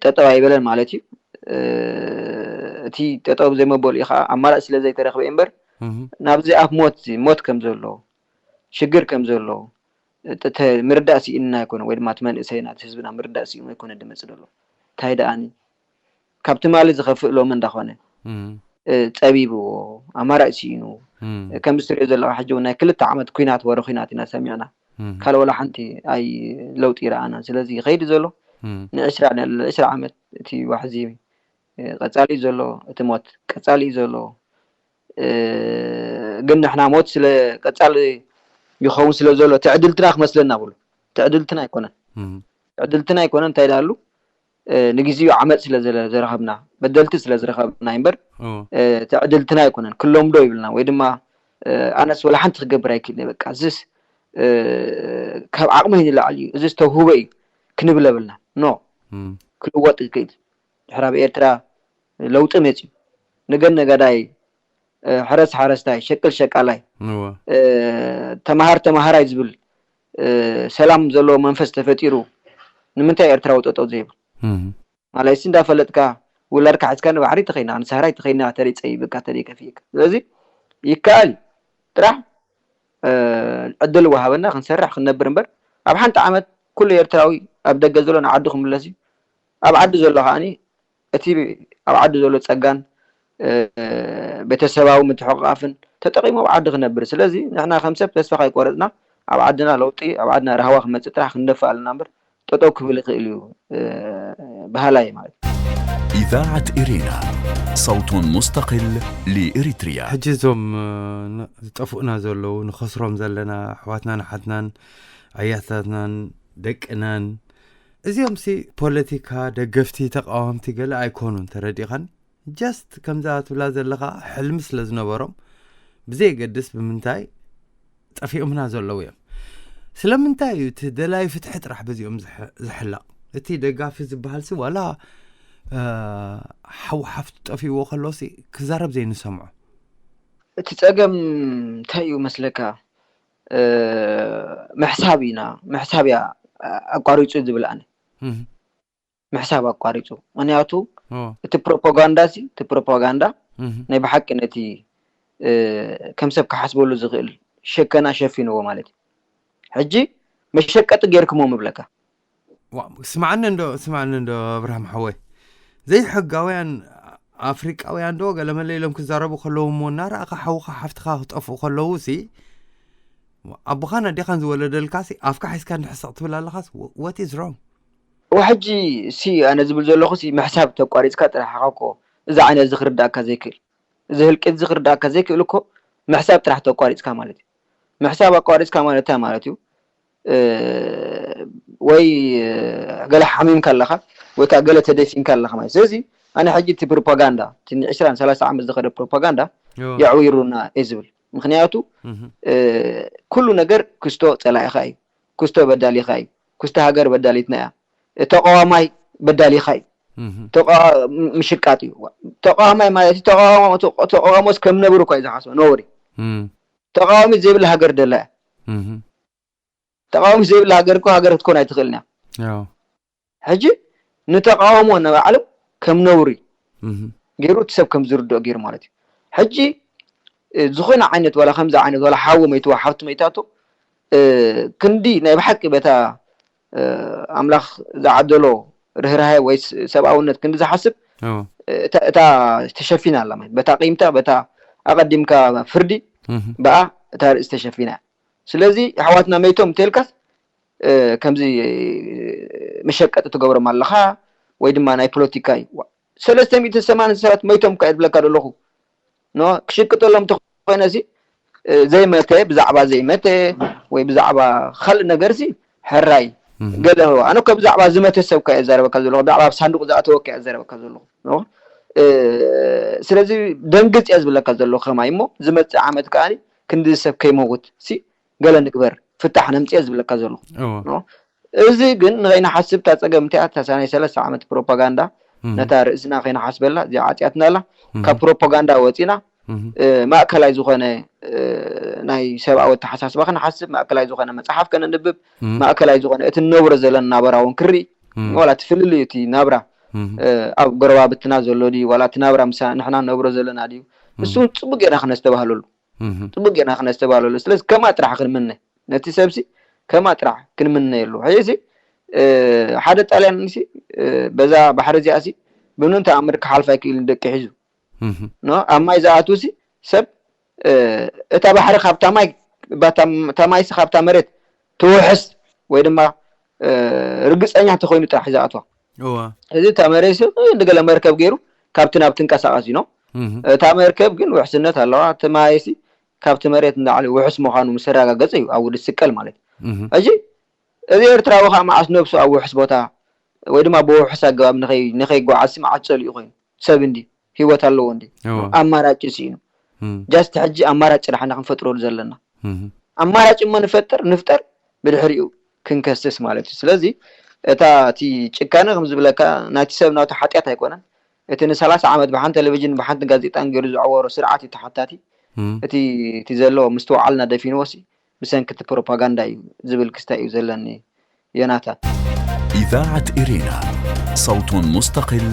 ጠጠው ኣይበለን ማለት እዩ። እቲ ጠጠው ዘይመበሉ እዩ ከዓ ኣማራጭ ስለ ዘይተረኽበ እምበር ናብዚ ኣብ ሞት ሞት ከም ዘሎ ሽግር ከም ዘሎ ምርዳእ ስኢንና ኣይኮነ ወይ ድማ እቲ መንእሰይና እቲ ህዝብና ምርዳእ ስኢኑ ኣይኮነ ድመፅ ዘሎ። እንታይ ደኣኒ ካብ ትማሊ ዝኸፍእ ሎሚ እንዳኾነ ጸቢብዎ ኣማራጭ ስኢኑ ከም ዝትሪኦ ዘለካ ሕጂ እውን ናይ ክልተ ዓመት ኩናት ወረ ኩናት ኢና ሰሚዕና። ካልእ ወላ ሓንቲ ኣይ ለውጢ ይረኣናን። ስለዚ ይኸይድ ዘሎ ንዕስራ ንዕስራ ዓመት እቲ ዋሕዚ ቀጻሊ እዩ ዘሎ፣ እቲ ሞት ቀጻሊ እዩ ዘሎ። ግን ንሕና ሞት ስለ ቀጻሊ ይኸውን ስለ ዘሎ ትዕድልትና ክመስለና ብሉ ትዕድልትና ኣይኮነን። ትዕድልትና ኣይኮነን እንታይ ዳሉ ንግዜኡ ዓመፅ ስለ ዘረኸብና በደልቲ ስለ ዝረኸብና እምበር ትዕድልትና ኣይኮነን። ክለምዶ ይብልና ወይ ድማ ኣነስ ወላ ሓንቲ ክገብር ኣይክእል በቃ እዚስ ካብ ዓቕመይ ንላዕሊ እዩ እዚስ ተውህቦ እዩ ክንብል የብልና። ኖ ክልወጥ ይክእል ድሕር ኣብ ኤርትራ ለውጢ መፅዩ ንገን ነጋዳይ ሕረስ ሓረስታይ ሸቅል ሸቃላይ ተምሃር ተምሃራይ ዝብል ሰላም ዘለዎ መንፈስ ተፈጢሩ ንምንታይ ኤርትራዊ ጠጠው ዘይብል? ማለትሲ እንዳፈለጥካ ውላድካ ሒዝካ ንባሕሪ ተኸይና ንሰሃራይ ተኸይና ተሪፀ ይብካ ተሪከፍካ ስለዚ ይከኣል ጥራሕ ዕድል ወሃበና ክንሰርሕ ክንነብር እምበር ኣብ ሓንቲ ዓመት ኩሉ ኤርትራዊ ኣብ ደገ ዘሎ ንዓዱ ክምለስ እዩ። ኣብ ዓዲ ዘሎ ከዓኒ እቲ ኣብ ዓዲ ዘሎ ጸጋን ቤተሰባዊ ምትሕቑቓፍን ተጠቒሙ ኣብ ዓዲ ክነብር። ስለዚ ንሕና ከም ሰብ ተስፋ ከይቆረጽና ኣብ ዓድና ለውጢ ኣብ ዓድና ራህዋ ክመጽእ ጥራሕ ክንደፍእ ኣለና እምበር ጠጠው ክብል ይኽእል እዩ በሃላይ ማለት እዩ። إذاعة إرينا صوت مستقل لإريتريا ሕጂ እዞም ዝጠፍኡና ዘለዉ ንኸስሮም ዘለና ኣሕዋትናን ኣሓትናን ኣያታትናን ደቅናን እዚኦም ሲ ፖለቲካ ደገፍቲ ተቃወምቲ ገለ ኣይኮኑን ተረዲኻን just ከምዛ ትብላ ዘለኻ ሕልሚ ስለ ዝነበሮም ብዘየገድስ ብምንታይ ጠፊኦምና ዘለዉ እዮም። ስለምንታይ እዩ እቲ ደላይ ፍትሒ ጥራሕ በዚኦም ዝሕለቕ? እቲ ደጋፊ ዝበሃል ሲ ዋላ ሓው ሓፍቱ ጠፊእዎ ከሎ ሲ ክዛረብ ዘይንሰምዖ። እቲ ጸገም እንታይ እዩ መስለካ? ምሕሳብ ኢና ምሕሳብ እያ ኣቋሪጹ ዝብል ኣነ ምሕሳብ ኣቋሪጹ ምክንያቱ እቲ ፕሮፓጋንዳ ሲ እቲ ፕሮፓጋንዳ ናይ ብሓቂ ነቲ ከም ሰብ ክሓስበሉ ዝኽእል ሸከና ሸፊንዎ ማለት እዩ ሕጂ መሸቀጢ ጌርክሞ ምብለካ ስማዕኒ እንዶ ስማዕኒ እንዶ ኣብርሃም ሓወይ ዘይሕጋውያን ኣፍሪቃውያን ዶ ገለመለ ኢሎም ክዛረቡ ከለዉ እሞ እናረኣኻ ሓውኻ ሓፍትኻ ክጠፍኡ ከለዉ ሲ ኣቦኻን ኣዴኻን ዝወለደልካ ሲ ኣፍካ ሒዝካ እንድሕሰቕ ትብል ኣለኻስ what is wrong ሕጂ ሲ ኣነ ዝብል ዘለኹ ሲ ምሕሳብ ተቋሪፅካ ጥራሕ እኮ እዚ ዓይነት እዚ ክርዳእካ ዘይክእል እዚ ህልቂት እዚ ክርዳእካ ዘይክእል እኮ ምሕሳብ ጥራሕ ተቋሪፅካ ማለት እዩ ምሕሳብ ኣቋሪፅካ ማለት እንታይ ማለት እዩ ወይ ገለ ሓሚምካ ኣለኻ ወይ ከዓ ገለ ተደፊንካ ኣለኻ ማለት ስለዚ ኣነ ሕጂ እቲ ፕሮፓጋንዳ እቲ ዕስራን ሰላሳ ዓመት ዝኸደ ፕሮፓጋንዳ የዕዊሩና እየ ዝብል ምክንያቱ ኩሉ ነገር ክስቶ ፀላኢኻ እዩ ክስቶ በዳሊኻ እዩ ክስቶ ሃገር በዳሊትና እያ ተቃዋማይ በዳሊኻ እዩ ምሽቃጥ እዩ ተቃዋማይ ማለት ተቃዋሞስ ከም ነብሩ እኳ እዩ ዝሓስቦ ነውሪ ተቃዋሚ ዘይብላ ሃገር ደላ እያ ተቃዋሚ ዘይብላ ሃገር እኮ ሃገር ክትኮን ኣይትኽእልን እያ ሕጂ ንተቃውሞ ንባዕሉ ከም ነውሪ ገይሩ እቲ ሰብ ከም ዝርድኦ ገይሩ ማለት እዩ ሕጂ ዝኾነ ዓይነት ዋላ ከምዚ ዓይነት ዋላ ሓዊ መይትዋ ሓፍቲ መይታቶ ክንዲ ናይ ብሓቂ በታ ኣምላኽ ዝዓደሎ ርህራሀ ወይ ሰብኣውነት ክንዲ ዝሓስብ እታ ተሸፊና ኣላ ማለት በታ ቂምታ በታ ኣቐዲምካ ፍርዲ ብኣ እታ ርእሲ ተሸፊና ስለዚ ኣሕዋትና መይቶም እንተልካስ ከምዚ መሸቀጢ ትገብሮም ኣለኻ ወይ ድማ ናይ ፖለቲካ እዩ ሰለስተ ሚእትን ሰማንያን ሰባት መይቶም እኳ እየ ዝብለካ ዘለኹ ክሽቅጠሎም እንተኮይነ ሲ ዘይመተ ብዛዕባ ዘይመተ ወይ ብዛዕባ ካልእ ነገር ሲ ሕራይ ገለ ኣነ እኮ ብዛዕባ ዝመተ ሰብ እኳ እየ ዘረበካ ዘለኹ ብዛዕባ ኣብ ሳንዱቅ ዝኣተወ እኳ እየ ዘረበካ ዘለኹ ስለዚ ደንግፅ እየ ዝብለካ ዘለኹ ከማይ እሞ ዝመፅእ ዓመት ከዓ ክንዲ ሰብ ከይመውት ሲ ገለ ንግበር ፍታሕ ነምፅእ እየ ዝብለካ ዘለኹ እዚ ግን ንኸይንሓስብ እታ ፀገም እንታይ እያ እታ ናይ ሰለስተ ዓመት ፕሮፓጋንዳ ነታ ርእስና ከይንሓስበላ እዚኣ ዓፅያትና ኣላ ካብ ፕሮፓጋንዳ ወፂና ማእከላይ ዝኾነ ናይ ሰብኣዊ ኣተሓሳስባ ክንሓስብ፣ ማእከላይ ዝኾነ መፅሓፍ ከነንብብ፣ ማእከላይ ዝኾነ እቲ ንነብሮ ዘለና ናበራ እውን ክርኢ፣ ዋላ እቲ ፍልልዩ እቲ ናብራ ኣብ ጎረባብትና ዘሎ ድዩ፣ ዋላ እቲ ናብራ ምሳ ንሕና ንነብሮ ዘለና ድዩ፣ ንሱ እውን ፅቡቅ ጌርና ክነስተባህለሉ፣ ፅቡቅ ጌርና ክነስተባህለሉ። ስለዚ ከምኣ ጥራሕ ክንምነ፣ ነቲ ሰብሲ ከምኣ ጥራሕ ክንምነየሉ። ሕዚ ሓደ ጣልያን ሲ በዛ ባሕሪ እዚኣ ሲ ብምንም ተኣምር ክሓልፍ ኣይክእልን፣ ደቂ ሒዙ ኣብ ማይ ዝኣትው ሲ ሰብ እታ ባሕሪ ካብታ ማይ፣ እታ ማይሲ ካብታ መሬት ትውሕስ ወይ ድማ ርግፀኛ ተኮይኑ ጥራሕ ዝኣትዋ። እዚ እታ መሬት ሲ ንገለ መርከብ ገይሩ ካብቲ ናብ ትንቀሳቀስ ኢኖ። እታ መርከብ ግን ውሕስነት ኣለዋ። እቲ ማይሲ ካብቲ መሬት ንላዕሊ ውሕስ ምዃኑ ምስ ኣረጋገፀ እዩ ኣብኡ ዝስቀል ማለት እዩ። ሕጂ እዚ ኤርትራዊ ከዓ መዓስ ነብሱ ኣብ ውሕስ ቦታ ወይ ድማ ብውሕስ ኣገባብ ንኸይ- ንኸይጓዓዝ ሲ መዓስ ፀሊኡ ኮይኑ? ሰብ እንዲ ህይወት ኣለዎ እንዲ? ኣማራጭ ስኢኑ። ጃስት ሕጂ ኣማራጭ ጥራሕ ኢና ክንፈጥረሉ ዘለና። ኣማራጭ እሞ ንፈጥር ንፍጠር፣ ብድሕሪኡ ክንከስስ ማለት እዩ። ስለዚ እታ እቲ ጭካነ ከም ዝብለካ ናይቲ ሰብ ናቱ ሓጢኣት ኣይኮነን። እቲ ንሰላሳ ዓመት ብሓንቲ ቴሌቪዥን ብሓንቲ ጋዜጣን ገይሩ ዘዕወሮ ስርዓት እዩ ተሓታቲ። እቲ እቲ ዘሎ ምስትውዓልና ደፊንዎ ሲ ብሰንኪ እቲ ፕሮፓጋንዳ እዩ ዝብል ክስታይ እዩ ዘለኒ። ዮናታን። إذاعة إرينا، صوت مستقل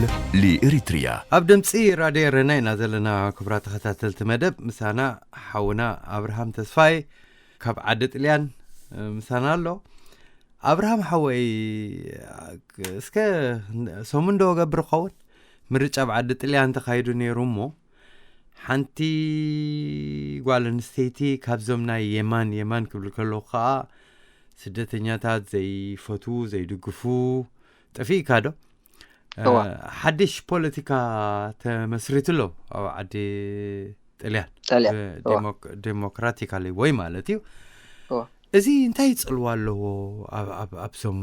لإريتريا. ኣብ ድምፂ ራድዮ ኤረና ኢና ዘለና። ክቡራ ተኸታተልቲ መደብ፣ ምሳና ሓውና ኣብርሃም ተስፋይ ካብ ዓዲ ጥልያን ምሳና ኣሎ። ኣብርሃም ሓወይ፣ እስከ ሰሙን ዶ ገብር ኸውን ምርጫ ኣብ ዓዲ ጥልያን ተኻይዱ ነይሩ እሞ ሓንቲ ጓል ኣንስተይቲ ካብዞም ናይ የማን የማን ክብል ከለኹ ከዓ ስደተኛታት ዘይፈትዉ ዘይድግፉ ጠፊእካ ዶ? ሓድሽ ፖለቲካ ተመስሪቱ ኣሎ ኣብ ዓዲ ጥልያን። ዴሞክራቲካሊ ወይ ማለት እዩ። እዚ እንታይ ይፅልዋ ኣለዎ ኣብዞም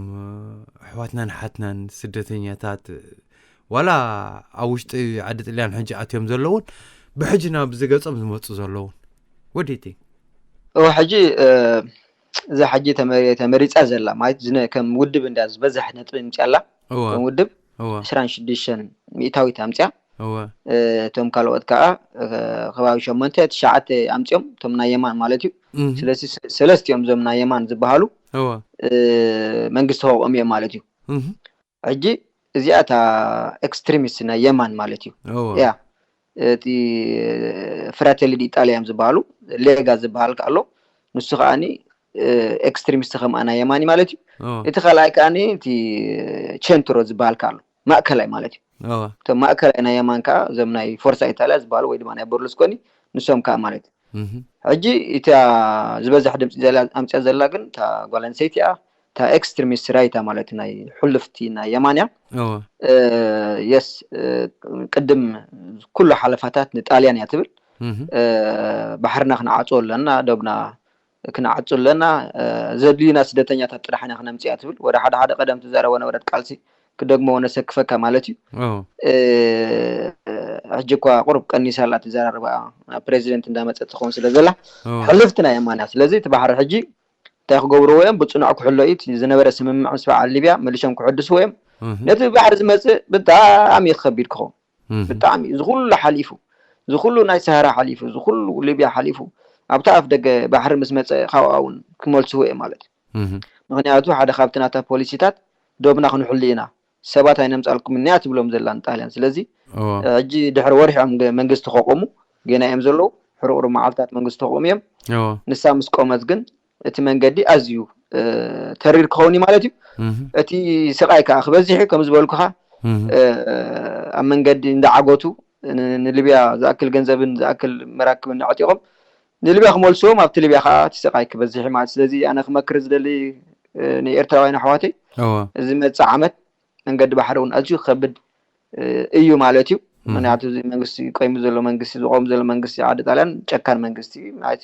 ኣሕዋትናን ሓትናን ስደተኛታት ዋላ ኣብ ውሽጢ ዓዲ ጥልያን ሕጂ ኣትዮም ዘለውን ብሕጂ ናብ ዝገጾም ዝመፁ ዘለውን ወዲቲ እወ ሕጂ እዛ ሕጂ ተመሪፃ ዘላ ማለት ከም ውድብ እንዳ ዝበዝሕ ነጥቢ ምፅያ ኣላ። ከም ውድብ ዕስራን ሽዱሽተን ሚእታዊት ኣምፅያ። እቶም ካልኦት ከዓ ከባቢ ሸሞንተ ትሽዓተ ኣምፅኦም እቶም ናይ የማን ማለት እዩ። ስለዚ ሰለስቲኦም እዞም ናይ የማን ዝበሃሉ መንግስቲ ከቆሙ እዮም ማለት እዩ። ሕጂ እዚኣ እታ ኤክስትሪሚስት ናይ የማን ማለት እዩ። ያ እቲ ፍራቴሊ ዲኢጣልያ እዮም ዝበሃሉ። ሌጋ ዝበሃል ኣሎ። ንሱ ከዓኒ ኤክስትሪሚስት ከምኣ ናይ የማኒ ማለት እዩ። እቲ ካልኣይ ከዓኒ እቲ ቸንትሮ ዝበሃል ኣሎ፣ ማእከላይ ማለት እዩ። እቶም ማእከላይ ናይ የማን ከዓ እዞም ናይ ፎርሳ ኢታልያ ዝበሃሉ ወይ ድማ ናይ በርሉስኮኒ፣ ንሶም ከዓ ማለት እዩ። ሕጂ እታ ዝበዝሕ ድምፂ ኣምፅያ ዘላ ግን እታ ጓል ኣንስተይቲ እያ። እታ ኤክስትሪሚስት ራይታ ማለት ናይ ሕሉፍቲ ናይ የማን እያ። የስ ቅድም ኩሉ ሓለፋታት ንጣልያን እያ ትብል። ባሕርና ክንዓፅዎ ኣለና፣ ዶብና ክንዓፁ ኣለና፣ ዘድልዩና ስደተኛታት ጥራሕ ኢና ክነምፅእ እያ ትብል። ወደ ሓደ ሓደ ቀደም ትዛረቦ ነበረት ቃልሲ ክደግሞ ነሰክፈካ ማለት እዩ። ሕጂ እኳ ቁሩብ ቀኒሳ ኣላ ትዘራርባ፣ ናብ ፕሬዚደንት እንዳመፀት ትኸውን ስለ ዘላ ሕልፍቲ ናይ የማን እያ። ስለዚ እቲ ባሕሪ ሕጂ እንታይ ክገብርዎ እዮም? ብፅኑዕ ክሕሎ እዩ። ዝነበረ ስምምዕ ምስ በዓል ሊብያ መሊሾም ክሕድስዎ እዮም። ነቲ ባሕሪ ዝመፅእ ብጣዕሚ እዩ ከቢድ ክኸውን። ብጣዕሚ እዚ ኩሉ ሓሊፉ፣ እዚ ኩሉ ናይ ሰሃራ ሓሊፉ፣ እዚ ኩሉ ሊብያ ሓሊፉ ኣብታ ኣፍ ደገ ባሕሪ ምስ መፀ ካብኣ እውን ክመልስዎ እዮም ማለት እዩ። ምክንያቱ ሓደ ካብቲ ናታ ፖሊሲታት ዶብና ክንሕሉ ኢና፣ ሰባት ኣይነምፃልኩም እኒያ ትብሎም ዘላ ንጣልያን። ስለዚ ሕጂ ድሕሪ ወርሒ እዮም መንግስቲ ከቆሙ፣ ገና እዮም ዘለዉ። ሕሩቅሩ መዓልታት መንግስቲ ከቆሙ እዮም። ንሳ ምስ ቆመት ግን እቲ መንገዲ ኣዝዩ ተሪር ክኸውን እዩ ማለት እዩ። እቲ ስቃይ ከዓ ክበዝሕ እዩ። ከም ዝበልኩካ ኣብ መንገዲ እንዳዓገቱ ንሊብያ ዝኣክል ገንዘብን ዝኣክል መራክብን ኣዕጢቆም ንሊብያ ክመልስዎም ኣብቲ ሊብያ ከዓ እቲ ስቃይ ክበዝሕ እዩ ማለት። ስለዚ ኣነ ክመክር ዝደሊ ንኤርትራውያን ኣሕዋተይ እዚ መፅእ ዓመት መንገዲ ባሕሪ እውን ኣዝዩ ክከብድ እዩ ማለት እዩ። ምክንያቱ እዚ መንግስቲ ቆይሙ ዘሎ መንግስቲ ዝቆም ዘሎ መንግስቲ ዓዲ ጣልያን ጨካን መንግስቲ እዩ። ማለት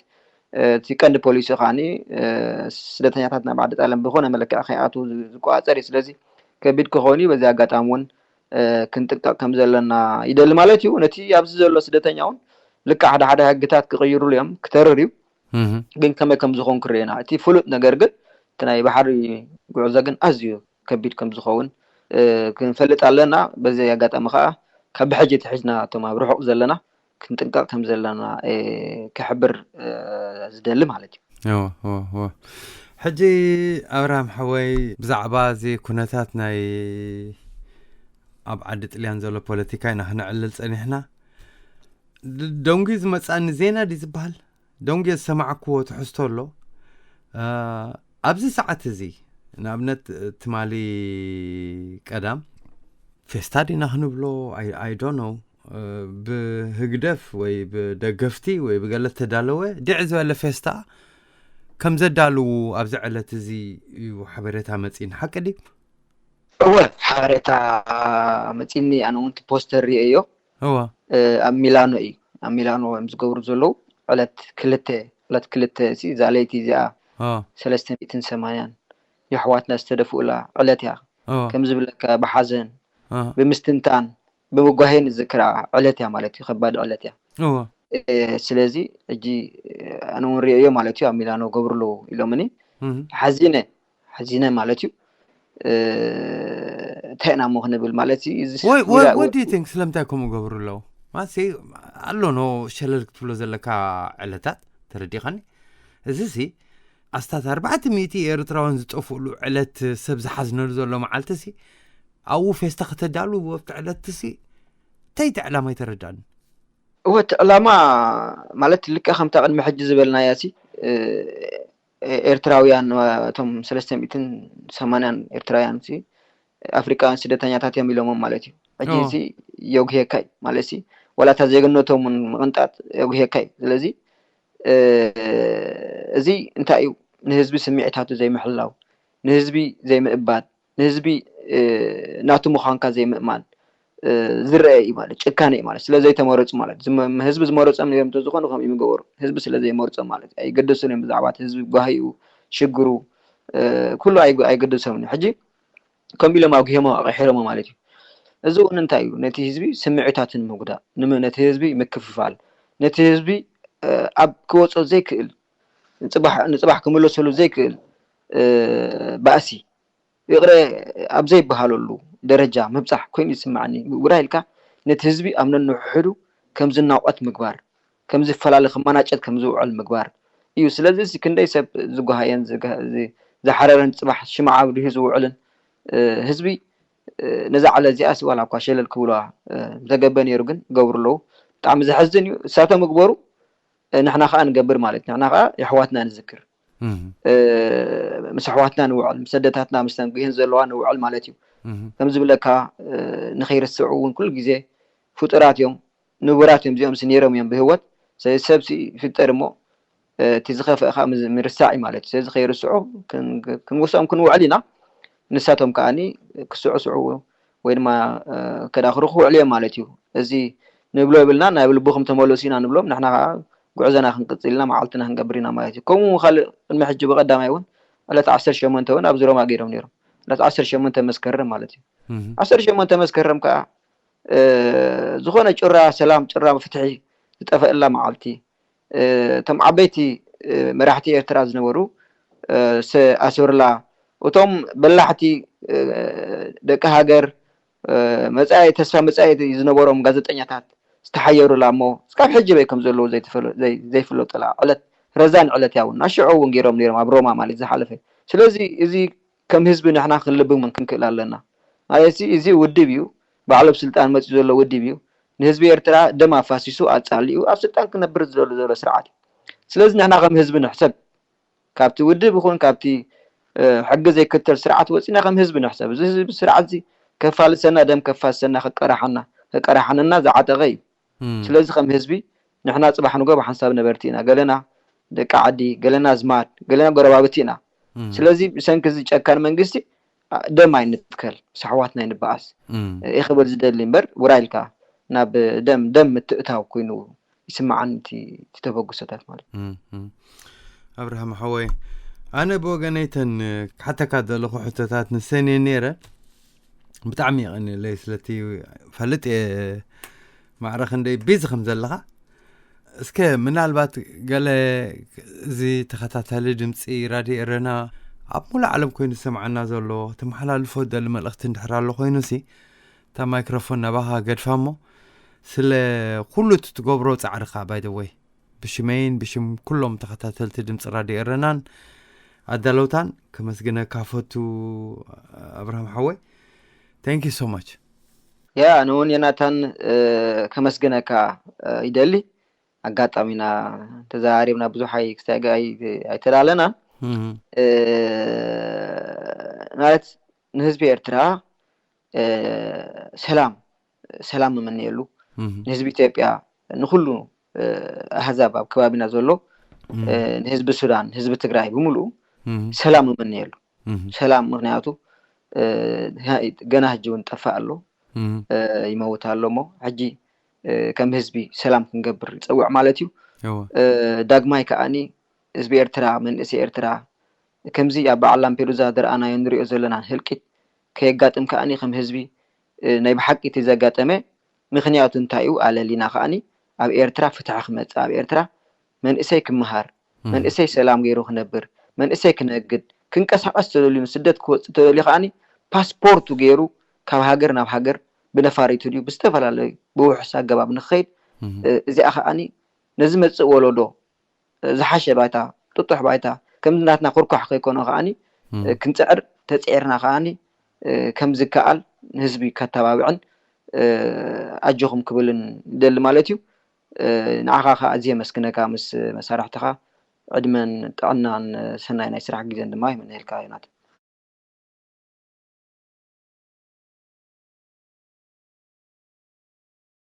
እቲ ቀንዲ ፖሊሲ ከዓኒ ስደተኛታት ናብ ዓዲ ጣልያን ብኮነ መለክዕ ከይኣትዉ ዝቆፃፀር እዩ። ስለዚ ከቢድ ክኸውን እዩ። በዚ ኣጋጣሚ እውን ክንጥንቀቅ ከም ዘለና ይደሊ ማለት እዩ። ነቲ ኣብዚ ዘሎ ስደተኛ እውን ልክዕ ሓደ ሓደ ሕግታት ክቅይሩሉ እዮም፣ ክተርር እዩ። ግን ከመይ ከም ዝኾን ክርእየና እቲ ፍሉጥ ነገር ግን እቲ ናይ ባሕሪ ጉዕዞ ግን ኣዝዩ ከቢድ ከም ዝኸውን ክንፈልጥ ኣለና። በዚ ኣጋጣሚ ከዓ ካብ ብሕጂ ተሒዝና እቶም ኣብ ርሑቕ ዘለና ክንጥንቀቕ ከም ዘለና ክሕብር ዝደሊ ማለት እዩ። ሕጂ ኣብርሃም ሓወይ፣ ብዛዕባ እዚ ኩነታት ናይ ኣብ ዓዲ ጥልያን ዘሎ ፖለቲካ ኢና ክነዕልል ጸኒሕና። ደንጉ ዝመጻኒ ዜና ድዩ ዝበሃል፣ ደንጉ ዝሰማዕክዎ ትሕዝቶ ኣሎ። ኣብዚ ሰዓት እዚ፣ ንኣብነት፣ ትማሊ ቀዳም ፌስታ ዲና ክንብሎ፣ I don't know፣ ብህግደፍ ወይ ብደገፍቲ ወይ ብገለ ተዳለወ ድዕ ዝበለ ፌስታ ከም ዘዳልዉ ኣብዚ ዕለት እዚ እዩ ሓበሬታ መጺእኒ። ሓቂ ድዩ? እወ፣ ሓበሬታ መጺእኒ። ኣነ እውን እቲ ፖስተር ርእየዮ። እወ። ኣብ ሚላኖ እዩ፣ ኣብ ሚላኖ እዮም ዝገብሩ ዘለዉ። ዕለት ክልተ፣ ዕለት ክልተ እዚ፣ እዛ ለይቲ እዚኣ፣ ሰለስተ ሚእትን ሰማንያን የሕዋትና ዝተደፍኡላ ዕለት እያ። ከም ዝብለካ፣ ብሓዘን፣ ብምስትንታን፣ ብምጓሄን ዝዝክራ ዕለት እያ ማለት እዩ። ከባድ ዕለት እያ። ስለዚ ሕጂ ኣነ እውን ርእየዮ ማለት እዩ። ኣብ ሚላኖ ገብሩ ኣለዉ ኢሎምኒ። ሓዚነ፣ ሓዚነ ማለት እዩ። እንታይ ኢና እሞ ክንብል ማለት እዩ። ስለምንታይ ከምኡ ገብሩ ኣለዉ ማለት ኣሎ ኖ ሸለል ክትብሎ ዘለካ ዕለታት ተረዲኻኒ። እዚ ሲ ኣስታት ኣርባዕተ ሚእቲ ኤርትራውያን ዝጠፍእሉ ዕለት፣ ሰብ ዝሓዝነሉ ዘሎ መዓልቲ ሲ ኣብኡ ፌስታ ከተዳሉ ኣብቲ ዕለት ሲ እንታይ እቲ ዕላማ ኣይተረዳኒ። እወ፣ እቲ ዕላማ ማለት ልክዕ ከምታ ቅድሚ ሕጂ ዝበልናያ ሲ ኤርትራውያን፣ እቶም ሰለስተ ሚእትን ሰማንያን ኤርትራውያን ሲ ኣፍሪቃውያን ስደተኛታት እዮም ኢሎሞም ማለት እዩ። ሕጂ ሲ የጉህየካ እዩ ማለት ሲ ዋላ እታ ዜግነቶም እውን ምቕንጣጥ የጉህየካ እዩ። ስለዚ እዚ እንታይ እዩ? ንህዝቢ ስምዒታቱ ዘይምሕላው፣ ንህዝቢ ዘይምእባድ፣ ንህዝቢ ናቱ ምዃንካ ዘይምእማን ዝረአ እዩ ማለት ጭካነ እዩ ማለት። ስለ ዘይተመረፁ ማለት ህዝቢ ዝመረፆም ነይሮም እንተዝኾኑ ከምኡ ምገበሩ። ህዝቢ ስለ ዘይመርፆም ማለት ኣይገደሱን እዮም። ብዛዕባ ህዝቢ ጓሂኡ ሽግሩ ኩሉ ኣይገደሶምን እዩ። ሕጂ ከምኡ ኢሎም ኣጉሂሞ ኣቕሒሮሞ ማለት እዩ። እዚ እውን እንታይ እዩ? ነቲ ህዝቢ ስምዒታትን ምጉዳእ፣ ነቲ ህዝቢ ምክፍፋል፣ ነቲ ህዝቢ ኣብ ክወፆ ዘይክእል ንፅባሕ ክምለሰሉ ዘይክእል ባእሲ ይቕረ ኣብ ዘይበሃለሉ ደረጃ ምብፃሕ ኮይኑ ይስማዓኒ። ውራ ኢልካ ነቲ ህዝቢ ኣብ ነንሕሕዱ ከም ዝናቆት ምግባር፣ ከም ዝፈላለ ከም ማናጨት ከም ዝውዕል ምግባር እዩ። ስለዚ ክንደይ ሰብ ዝጓሃየን ዝሓረረን ፅባሕ ሽምዓ ኣብሪሁ ዝውዕልን ህዝቢ ነዛ ዕለት እዚኣ ዋላ እኳ ሸለል ክብልዋ ምተገበ ነይሩ ግን ይገብሩ ኣለዉ። ብጣዕሚ ዘሕዝን እዩ። እሳቶም ምግበሩ ንሕና ከዓ ንገብር ማለት ንሕና ከዓ የሕዋትና ንዝክር። ምስ ኣሕዋትና ንውዕል፣ ምስ ኣደታትና ምስ ተንጉህን ዘለዋ ንውዕል ማለት እዩ። ከም ዝብለካ ንኸይርስዑ እውን ኩሉ ግዜ ፍጡራት እዮም፣ ንቡራት እዮም፣ እዚኦም ሲ ነይሮም እዮም ብህይወት። ስለዚ ሰብ ሲ ይፍጠር እሞ እቲ ዝኸፍአ ከዓ ምርሳዕ እዩ ማለት እዩ። ስለዚ ከይርስዑ ክንውስኦም ክንውዕል ኢና። ንሳቶም ከዓ ክስዕስዑ ወይ ድማ ከዳኽሩ ክውዕሉ እዮም ማለት እዩ። እዚ ንብሎ የብልና፣ ናብ ልብኹም ተመለሱ ኢና ንብሎም። ንሕና ከዓ ጉዕዞና ክንቅፅል ኢና፣ መዓልትና ክንገብር ኢና ማለት እዩ። ከምኡ ካልእ ቅድሚ ሕጂ ብቐዳማይ እውን ዕለት ዓሰርተ ሸሞንተ እውን ኣብዚ ሮማ ገይሮም ነይሮም። ዕለት ዓሰርተ ሸሞንተ መስከረም ማለት እዩ። ዓሰርተ ሸሞንተ መስከረም ከዓ ዝኾነ ጭራ ሰላም፣ ጭራ ፍትሒ ዝጠፈእላ መዓልቲ፣ እቶም ዓበይቲ መራሕቲ ኤርትራ ዝነበሩ ኣስርላ፣ እቶም በላሕቲ ደቂ ሃገር፣ መፃኢ ተስፋ መፃኢ ዝነበሮም ጋዜጠኛታት ዝተሓየሩላ እሞ እስካብ ሕጂ በይ ከም ዘለዉ ዘይፍለጡላ ዕለት፣ ረዛን ዕለት እያ። እውን ኣሽዑ እውን ገይሮም ነይሮም ኣብ ሮማ ማለት ዝሓለፈ። ስለዚ እዚ ከም ህዝቢ ንሕና ክንልብም ክንክእል ኣለና ማለት እዚ ውድብ እዩ፣ ባዕሎም ስልጣን መፅኡ ዘሎ ውድብ እዩ። ንህዝቢ ኤርትራ ደም ኣፋሲሱ ኣፃሊኡ ኣብ ስልጣን ክነብር ዝደሉ ዘሎ ስርዓት እዩ። ስለዚ ንሕና ከም ህዝቢ ንሕሰብ፣ ካብቲ ውድብ ይኹን ካብቲ ሕጊ ዘይክተል ስርዓት ወፂና ከም ህዝቢ ንሕሰብ። እዚ ህዝቢ ስርዓት እዚ ከፋልሰና፣ ደም ከፋስሰና፣ ከቀራሓና ከቀራሓነና ዝዓጠቐ እዩ። ስለዚ ከም ህዝቢ ንሕና ፅባሕ ንጎ ብሓንሳብ ነበርቲ ኢና። ገለና ደቂ ዓዲ፣ ገለና ኣዝማድ፣ ገለና ጎረባብቲ ኢና። ስለዚ ብሰንኪ እዚ ጨካን መንግስቲ ደም ኣይንትከል፣ ምስ ኣሕዋትና ኣይንበኣስ። እየ ክብል ዝደሊ እምበር ውራ ኢልካ ናብ ደም ደም ምትእታው ኮይኑ ይስምዓኒ እቲ ተበግሶታት ማለት። ኣብርሃም ሓወይ፣ ኣነ ብወገነይተን ክሓተካ ዘለኹ ሕቶታት ንሰን እየ ነይረ። ብጣዕሚ የቐንየለይ ስለቲ ፈልጥ እየ ማዕረ ክንደይ ቢዚ ከም ዘለኻ። እስከ ምናልባት ገለ እዚ ተኸታታሊ ድምፂ ራድዮ ኤረና ኣብ ሙሉእ ዓለም ኮይኑ ዝሰምዓና ዘሎ ተመሓላልፎ ደሊ መልእኽቲ እንድሕር ኣሎ ኮይኑ ሲ እታ ማይክሮፎን ናባኻ ገድፋ እሞ ስለ ኩሉ እቲ ትገብሮ ጻዕርኻ። By the way፣ ብሽመይን ብሽም ኩሎም ተኸታተልቲ ድምፂ ራድዮ ኤረናን ኣዳለውታን ከመስግነካ ፈቱ። ኣብርሃም ሓወይ፣ thank you so much። ያ ኣነ እውን ዮናታን ከመስግነካ ይደሊ። ኣጋጣሚና ተዘራሪብና ብዙሕ ኣይተላለናን። ማለት ንህዝቢ ኤርትራ ሰላም ሰላም እምነየሉ፣ ንህዝቢ ኢትዮጵያ፣ ንኩሉ ኣህዛብ ኣብ ከባቢና ዘሎ፣ ንህዝቢ ሱዳን፣ ንህዝቢ ትግራይ ብምሉኡ ሰላም እምነየሉ። ሰላም፣ ምክንያቱ ገና ሕጂ እውን ጠፋእ ኣሎ፣ ይመውት ኣሎ። እሞ ሕጂ ከም ህዝቢ ሰላም ክንገብር ይፀውዕ ማለት እዩ። ዳግማይ ከዓኒ ህዝቢ ኤርትራ፣ መንእሰይ ኤርትራ፣ ከምዚ ኣብ በዓል ላምፔዱዛ ዝረኣናዮ ንሪኦ ዘለናን ህልቂት ከየጋጥም ከዓኒ ከም ህዝቢ ናይ ብሓቂ እቲ ዘጋጠመ ምክንያቱ እንታይ እዩ ኣለሊና ከዓኒ ኣብ ኤርትራ ፍትሒ ክመፅእ፣ ኣብ ኤርትራ መንእሰይ ክመሃር፣ መንእሰይ ሰላም ገይሩ ክነብር፣ መንእሰይ ክነግድ፣ ክንቀሳቀስ ተደልዩ፣ ንስደት ክወፅእ ተደልዩ ከዓኒ ፓስፖርቱ ገይሩ ካብ ሃገር ናብ ሃገር ብነፋሪቱ ድዩ ብዝተፈላለዩ ብውሑስ ኣገባብ ንክኸይድ፣ እዚኣ ከዓኒ ነዚ መፅእ ወለዶ ዝሓሸ ባይታ፣ ጥጡሕ ባይታ፣ ከምዚ ናትና ኩርኳሕ ከይኮኖ ከዓኒ ክንፅዕር፣ ተፅዒርና ከዓኒ ከምዝከኣል ንህዝቢ ከተባብዕን ኣጆኹም ክብልን ይደሊ ማለት እዩ። ንዓኻ ከዓ ኣዝየ የመስግነካ፣ ምስ መሳርሕትኻ ዕድመን ጥዕናን ሰናይ ናይ ስራሕ ግዜን ድማ ይምነየልካ ዮናት።